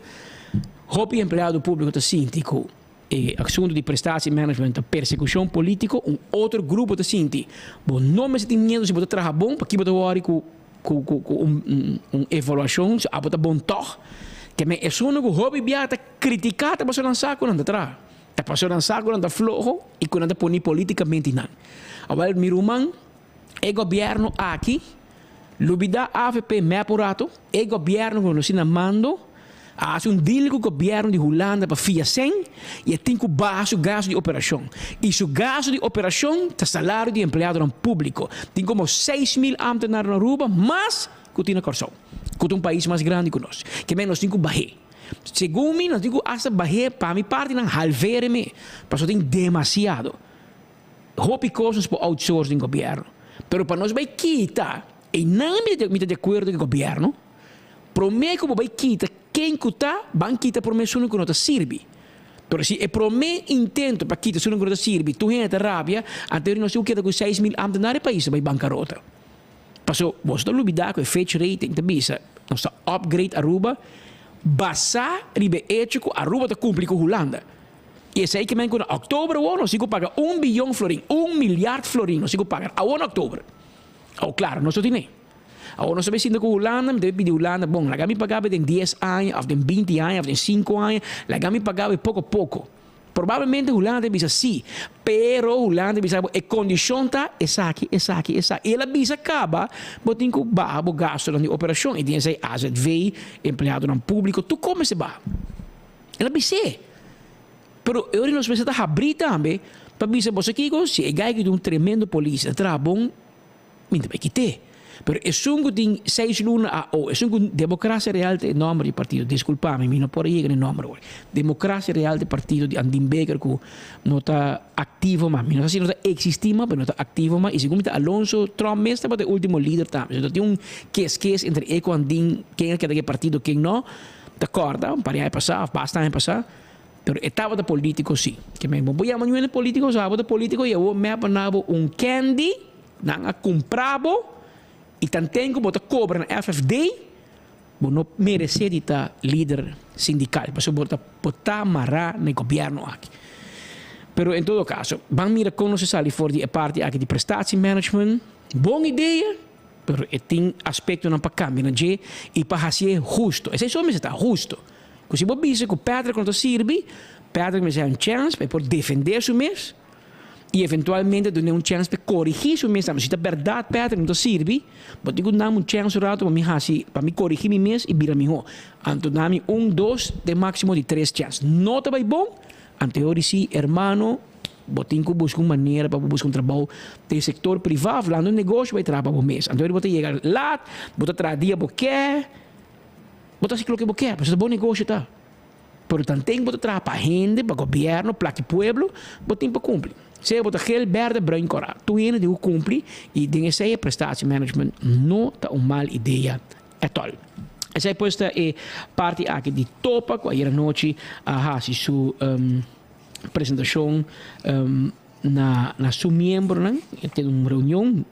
Hopi empleado públiko ta sinti ku e asuntu di prestatiemanagement ta persekushon polítiko. Un otro grupo ta sinti, bo no mester tin miedu si bo ta traha bon, paki bo ta wòri ku ku ku ku un un evaluashon si abo ta bon tòg. Ke men esun ku hopi bia ta kritiká ta pasobra nan sa ku nan ta traha. Ta pasobra nan sa ku nan ta floho i ku nan ta poni polítikamente nan. Awèl mi ruman. E gobierno aki lubida avp mep un rato, e gobierno cu nos tin na mando a haci un deal cu gobierno di Hulanda pa fia cen y e tin cu baha su gasto di operacion y su gasto di operacion ta salario di empleadonan publico. Tin como 6000 ambtenaar na Aruba mas cu tin na Corsou cu ta un pais mas grandi cu nos. Ke men nos tin cu bahe. Segun mi nos tin cu hasta bahe pa mi parti nan halvere me pasobra tin demasiado. Hopi kos nos por outsource den gobièrnu, pero pa nos bai kita einan mi ta mi ta di akuerdo ku e gobièrnu, promé ku bo bai kita ken ku ta, ban kita promé esun ku no ta sirbi. Pero si e promé intento pa kita esun ku no ta sirbi tur hende ta rabia, anto nos tin ku keda ku 6000 ámtenar e pais ta bai bankarota. Paso boso ta lubidá ku e Fitch Rating ta bisa nos ta upgrade Aruba basá riba e echo ku Aruba ta kumpli ku Hulanda. I esei ke men ku na òktober awor nos tin ku paga un biyon florin, un milyard florin nos tin ku paga awor na òktober. Awor klaro nos no tine. Awor nos ta bay sinta ku Hulanda, mi ta bay pidi Hulanda, bon laga mi paga bo den dies aña òf den binti aña òf den sinku aña, laga mi paga bo poko poko. Probablemente Hulanda ta bisa si, pero Hulanda ta bisa bo e kondishon ta esaki, esaki, esaki. I el a bisa kaba bo tin ku baha bo gastunan di operashon i den esei azv, empleadonan públiko, tur kos mester baha. El a bis'é. Pero e ora nos mester ta habrí tambe pa bisa boso kiko, si e gai ku tin un tremendo polis ta traha bon, mi ta bai kit'é. Pero esun ku tin seis luna a o esun ku Democracia Real ta e nòmber di partido, diskulpa mi, mi no por a yega na e nòmber awor. Democracia Real ta e partido di Andin Baker ku no ta aktivo mas. Mi no sa si no ta eksistí mas, pero no ta aktivo mas. I segun mi ta Alonso Tromp mes tabata e último lider tambe. So ta tin un kes kes entre e ku Andin, ken a keda ku e partido, ken no. Ta corda un par di aña pasá of basta aña pasá, pero e tabata politico si. Ke men bo por yama ñuende politico, so abo ta politico y awor mep a na bo un candy, nan a cumpra bo y tanten cu bo ta cobra na FFD, bo no merece di ta lider sindical, pasobra bo ta bo ta mara na e gobierno aki. Pero en todo caso, ban mira con nos a sali for di e parti aki di prestatiemanagement. Bon idea! Pero e tin aspectonan pa cambia na dje y pa hacié husto. Esey so mester ta, husto. Cu si bo bisa cu Patrick no ta sirbi, Patrick mester haña un chance pa e por defende su mes y eventualmente dun'é un chance pa e corigi su mes tambe. Si ta berdad Patrick no ta sirbi, bo tin cu dame un chance un rato pa mi haci, pa mi corigi mi mes y bira miho. Anto dami un, dos, te maximo di tres chance. No ta bay bon, anto e ora di si, hermano. Bo tin ku buska un manera pa bo buska un trabou den sektor privá of lanta un negoshi bai traha pa bo mes. Anto bo ta yega lat, bo ta traha dia bo ke, bo ta hasi loke bo ke, pasobra ta bo negoshi ta. Pero tanten bo ta traha pa hende, pa gobièrnu, plaki pueblo, bo tin pa kumpli. Sea bo ta gel, bèrdè, bruin, kòrá. Tur hende tin ku kumpli i den esei e prestatiemanagement no ta un mal idea ètòl. Esei pues ta e parti aki di Topa ku ayer anochi a hasi su presentashon na na su miembronan. E tin un reunion.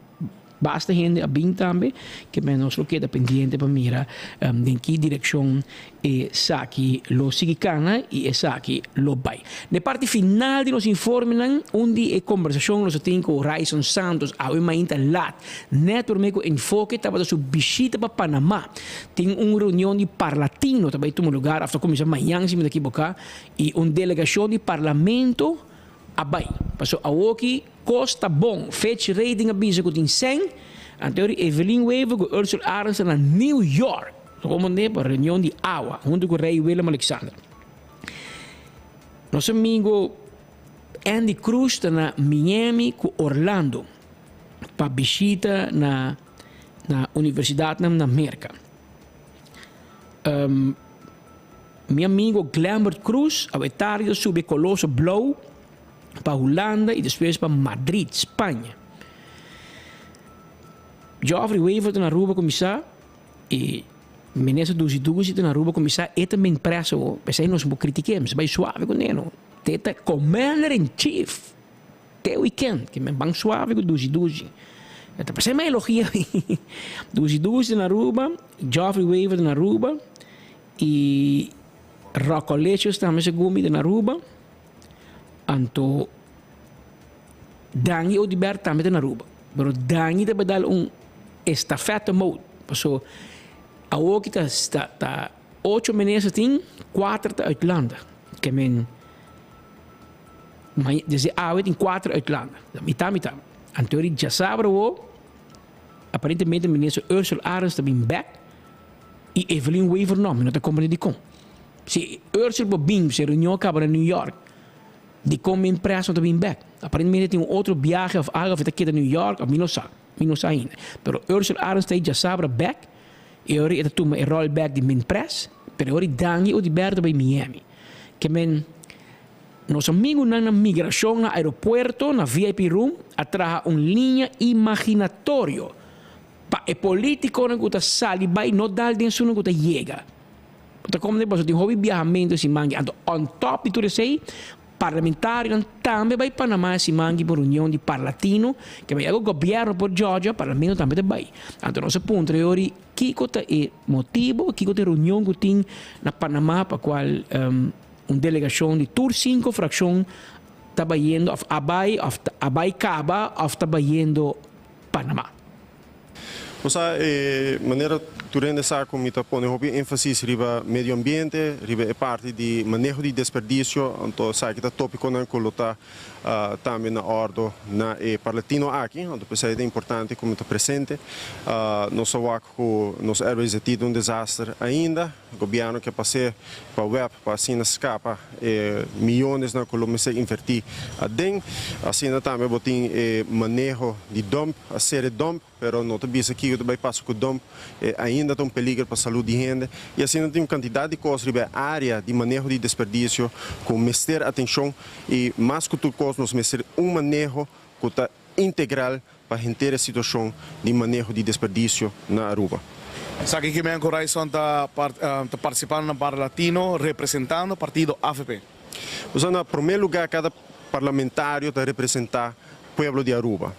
Basta hende a bin tambe, ke men nos lo keda pendiente pa mira den ki direkshon esaki lo sigui kana i esaki lo bai. Na e parti final di nos informenan, un di e kombersashon nos a tin ku Ryson Santos awe mainta lat, nèt promé ku Enfoke tabata su bishita pa Panamá. Tin un reunion di Parlatino ta bai tuma lugar òf ta kuminsá mañan si mi ta kiboká, i un delegashon di Parlamento a bai. Pasobra awoki Kos ta bon. Fitch Rating a bisa ku tin sèn. Anterior Evelyn Wever ku Ursula Arends ta na New York. Lo komand'é pa reunion di awa huntu ku Rei Willem Alexander. Nos amigo Andy Cruz ta na Miami ku Orlando pa bishita na na universidatnan na Merka. Mi amigo Glembert Cruz awe tardi ta subi e Coloso Blou pa Hulanda y despues pa Madrid, Spaña. Geoffrey Wever ta na Aruba cuminsa y Minister Dusi Dusi ta na Aruba cuminsa e ta min preso awo. Pesey nos no por critique, mester bay suave cu neno. Te ta commander in chief te weekend ke men ban suave cu Dusi Dusi. E ta pesey mi a elogia Dusi Dusi ta na Aruba, Geoffrey Wever ta na Aruba y Rocco Lecius tambe segun mi ta na Aruba. Anto Dangui Oduber tambe ta na Aruba. Pero Dangui ta bai dal un estafeta mode. Paso awoki ta ta ta ocho minister tin, kuater ta uit landa. Ke men desde awe tin kuater uit landa. Mita mita. Anto di djasabra awo aparentemente minister Ursula Arends ta bin bek i Evelyn Wever no. Mi no ta komprende dikon. Si Ursel por bin, si e reunion a kaba na New York, dikon mi empresa no ta bin bek? Aparentemente tin un otro biahe of algo of e ta keda New York of mi no sa, mi no sa ainda. Pero Ursel Arends ta e djasabra bek i ora e ta tuma e ròl bek di Minpres, pero e ora Dangui Oduber ta bai Miami. Ke men nos amigunan na migrashon na aeropuerto na VIP room a traha un liña imaginatorio pa e politikonan ku ta sali bai no dal den esunnan ku ta yega. Bo ta komprende pasobra tin hopi biahamentu e siman aki. Anto on top di tur esei, parlamentarionan tambe bai Panama e siman aki pa un reunion di Parlatino, ke bai algo gobièrnu por djòdjò, parlamento tambe ta bai. Anto nos a puntra e ori kiko ta e motibo, kiko ta e reunion ku tin na Panama pa kual un delegashon di tur sinku frakshon ta bayendo òf a bai òf a bai kaba òf ta bayendo Panama. Bo sa, e manera tur hende sa ku mi ta pone hopi énfasis riba medio ambiente, riba e parti di maneho di desperdisio, anto esaki ta tópikonan ku lo ta tambe na òrdo na e Parlatino aki, anto p'esei ta importante ku mi ta presente. Nos a wak ku nos RWZT ta un desaster ainda, gobièrnu ke pas'é pa web pa asina skapa e miyonesnan ku lo mester invertí aden. Asina tambe bo tin e maneho di dump, a sera e dump, pero no ta bisa kiko ta bai pasa ku dump, e ainda ta un peliger pa salud di hende. I asina tin un kantidat di kos riba e área di maneho di desperdisio ku mester atenshon i mas ku tur kos nos mester un maneho ku ta integral pa henter e situashon di maneho di desperdisio na Aruba. Esaki ki men ku Ryson ta ta partisipando na Bar Latino representando partido avp. Pasobra na prome lugar kada parlamentario ta representa pueblo di Aruba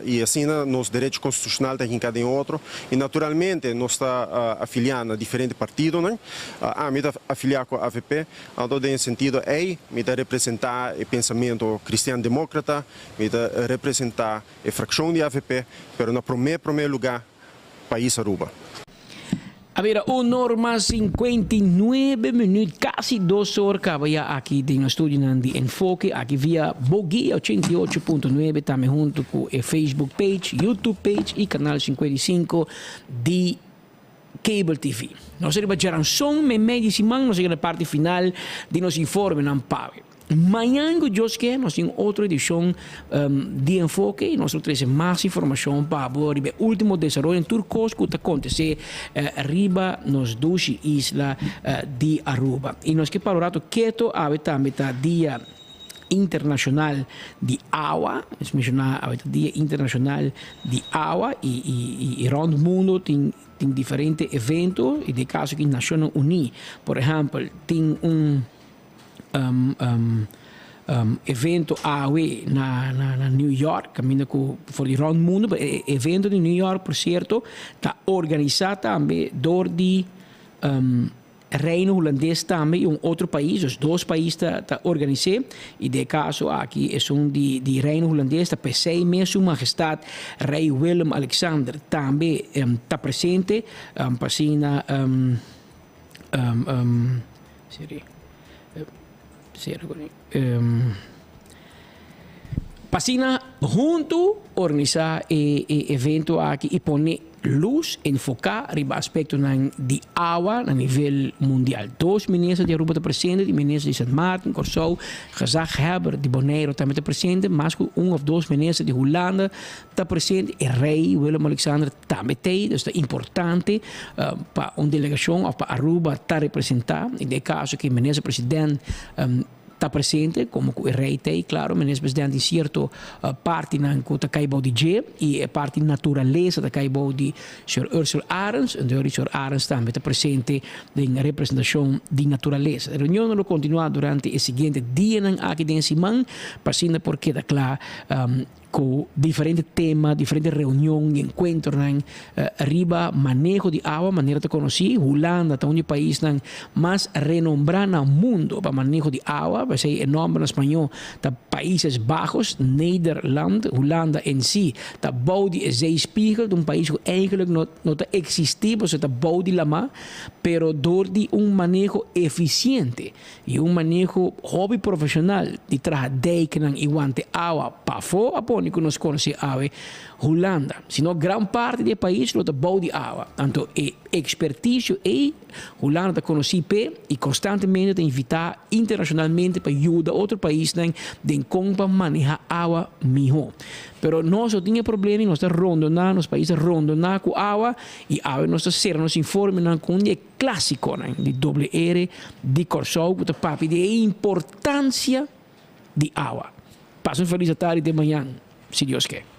y asina nos derecho constitucional ta hinca den otro y naturalmente nos ta afilia na diferente partidonan. Ami ta afilia cu avp, anto den e sentido ey mi ta representa e pensamento cristian democrata, Mi ta representa e fraccion di avp, pero na prome prome luga pais Aruba. A bira un or mas 59 minuut, casi dos or caba ya aki den nos studionan di Enfoke, aki via Boguia 88.9, tambe hunto cu e Facebook page, YouTube page y canal 55 di Cable TV. Nos a riba djaranson meimei di siman, nos a yega na parti final di nos informenan pawe. Mañan ku Dios ke nos tin otro edishon di Enfoke i nos lo trese mas informashon pa bo riba e ultimo desaroyo en tur kos ku ta kontesé riba nos dushi isla di Aruba. I nos ke para un rato keto, awe tambe ta dia internashonal di awa, nos menshoná awe ta dia internashonal di awa i rònt mundu tin tin diferente evento i den e kaso aki Nashonnan Uní por ehèmpel tin un evento awe na na New York kaminda ku for di rònt mundu pero e evento di New York por sierto ta organisá tambe dor di Reino Hulandes tambe i un otro pais, dus dos pais ta ta organis'é i den e kaso aki esun di di Reino Hulandes ta p'esei mes su Mahestat Rei Willem Alexander tambe ta presente pa asina Pa asina huntu organisá e evento aki i pone lus enfoká riba aspektonan di awa na nivel mundial. Dos minister di Aruba ta presente, di minister di Sint Maarten, Kòrsou, gezaghebber di Boneiru tambe ta presente, mas ku un òf dos minister di Hulanda ta presente, e rei Willem Alexander tambe t'ei, dus ta importante pa un delegashon òf pa Aruba ta representá, i den e kaso ku e minister president ta presente komo ku e rei t'ei, klaro minister president tin sierto partinan ku ta kai bou di dje i e parti naturalesa ta kai bou di señor Ursel Arends, entonces señor Arends tambe ta presente den representashon di naturalesa. E reunionnan lo kontinuá durante e siguiente dianan aki den e siman pa asina por keda kla Ku diferente tema, diferente reunion i enkuentronan riba maneho di awa manera ta konosí. Hulanda ta un di e paisnan mas renombrá na mundo pa maneho di awa, p'esei e nòmber na spañó ta Países Bajos, Nederland. Hulanda en si ta bou di e zeespiegel, ta un pais ku eigenlik no no ta eksistí pasobra ta bou di lamá, pero dor di un maneho efisiente I un maneho hopi profeshonal di traha dijknan i wante awa pafó a pone ku nos konosé awe Hulanda. Sino gran parti di e pais lo ta bou di awa. Anto e ekspertisio ei Hulanda ta konosí p'e i konstantemente ta invitá internashonalmente pa yuda otro paisnan den kon pa manehá awa mihó. Pero nos no tin e problema i nos ta rondoná, nos pais ta rondoná ku awa i awe nos ta sera nos informenan ku un di e Klásikonan di doble R di Kòrsou ku ta papia di e importansia di awa. Pasa un felis atardi te mañan, si Dios ke.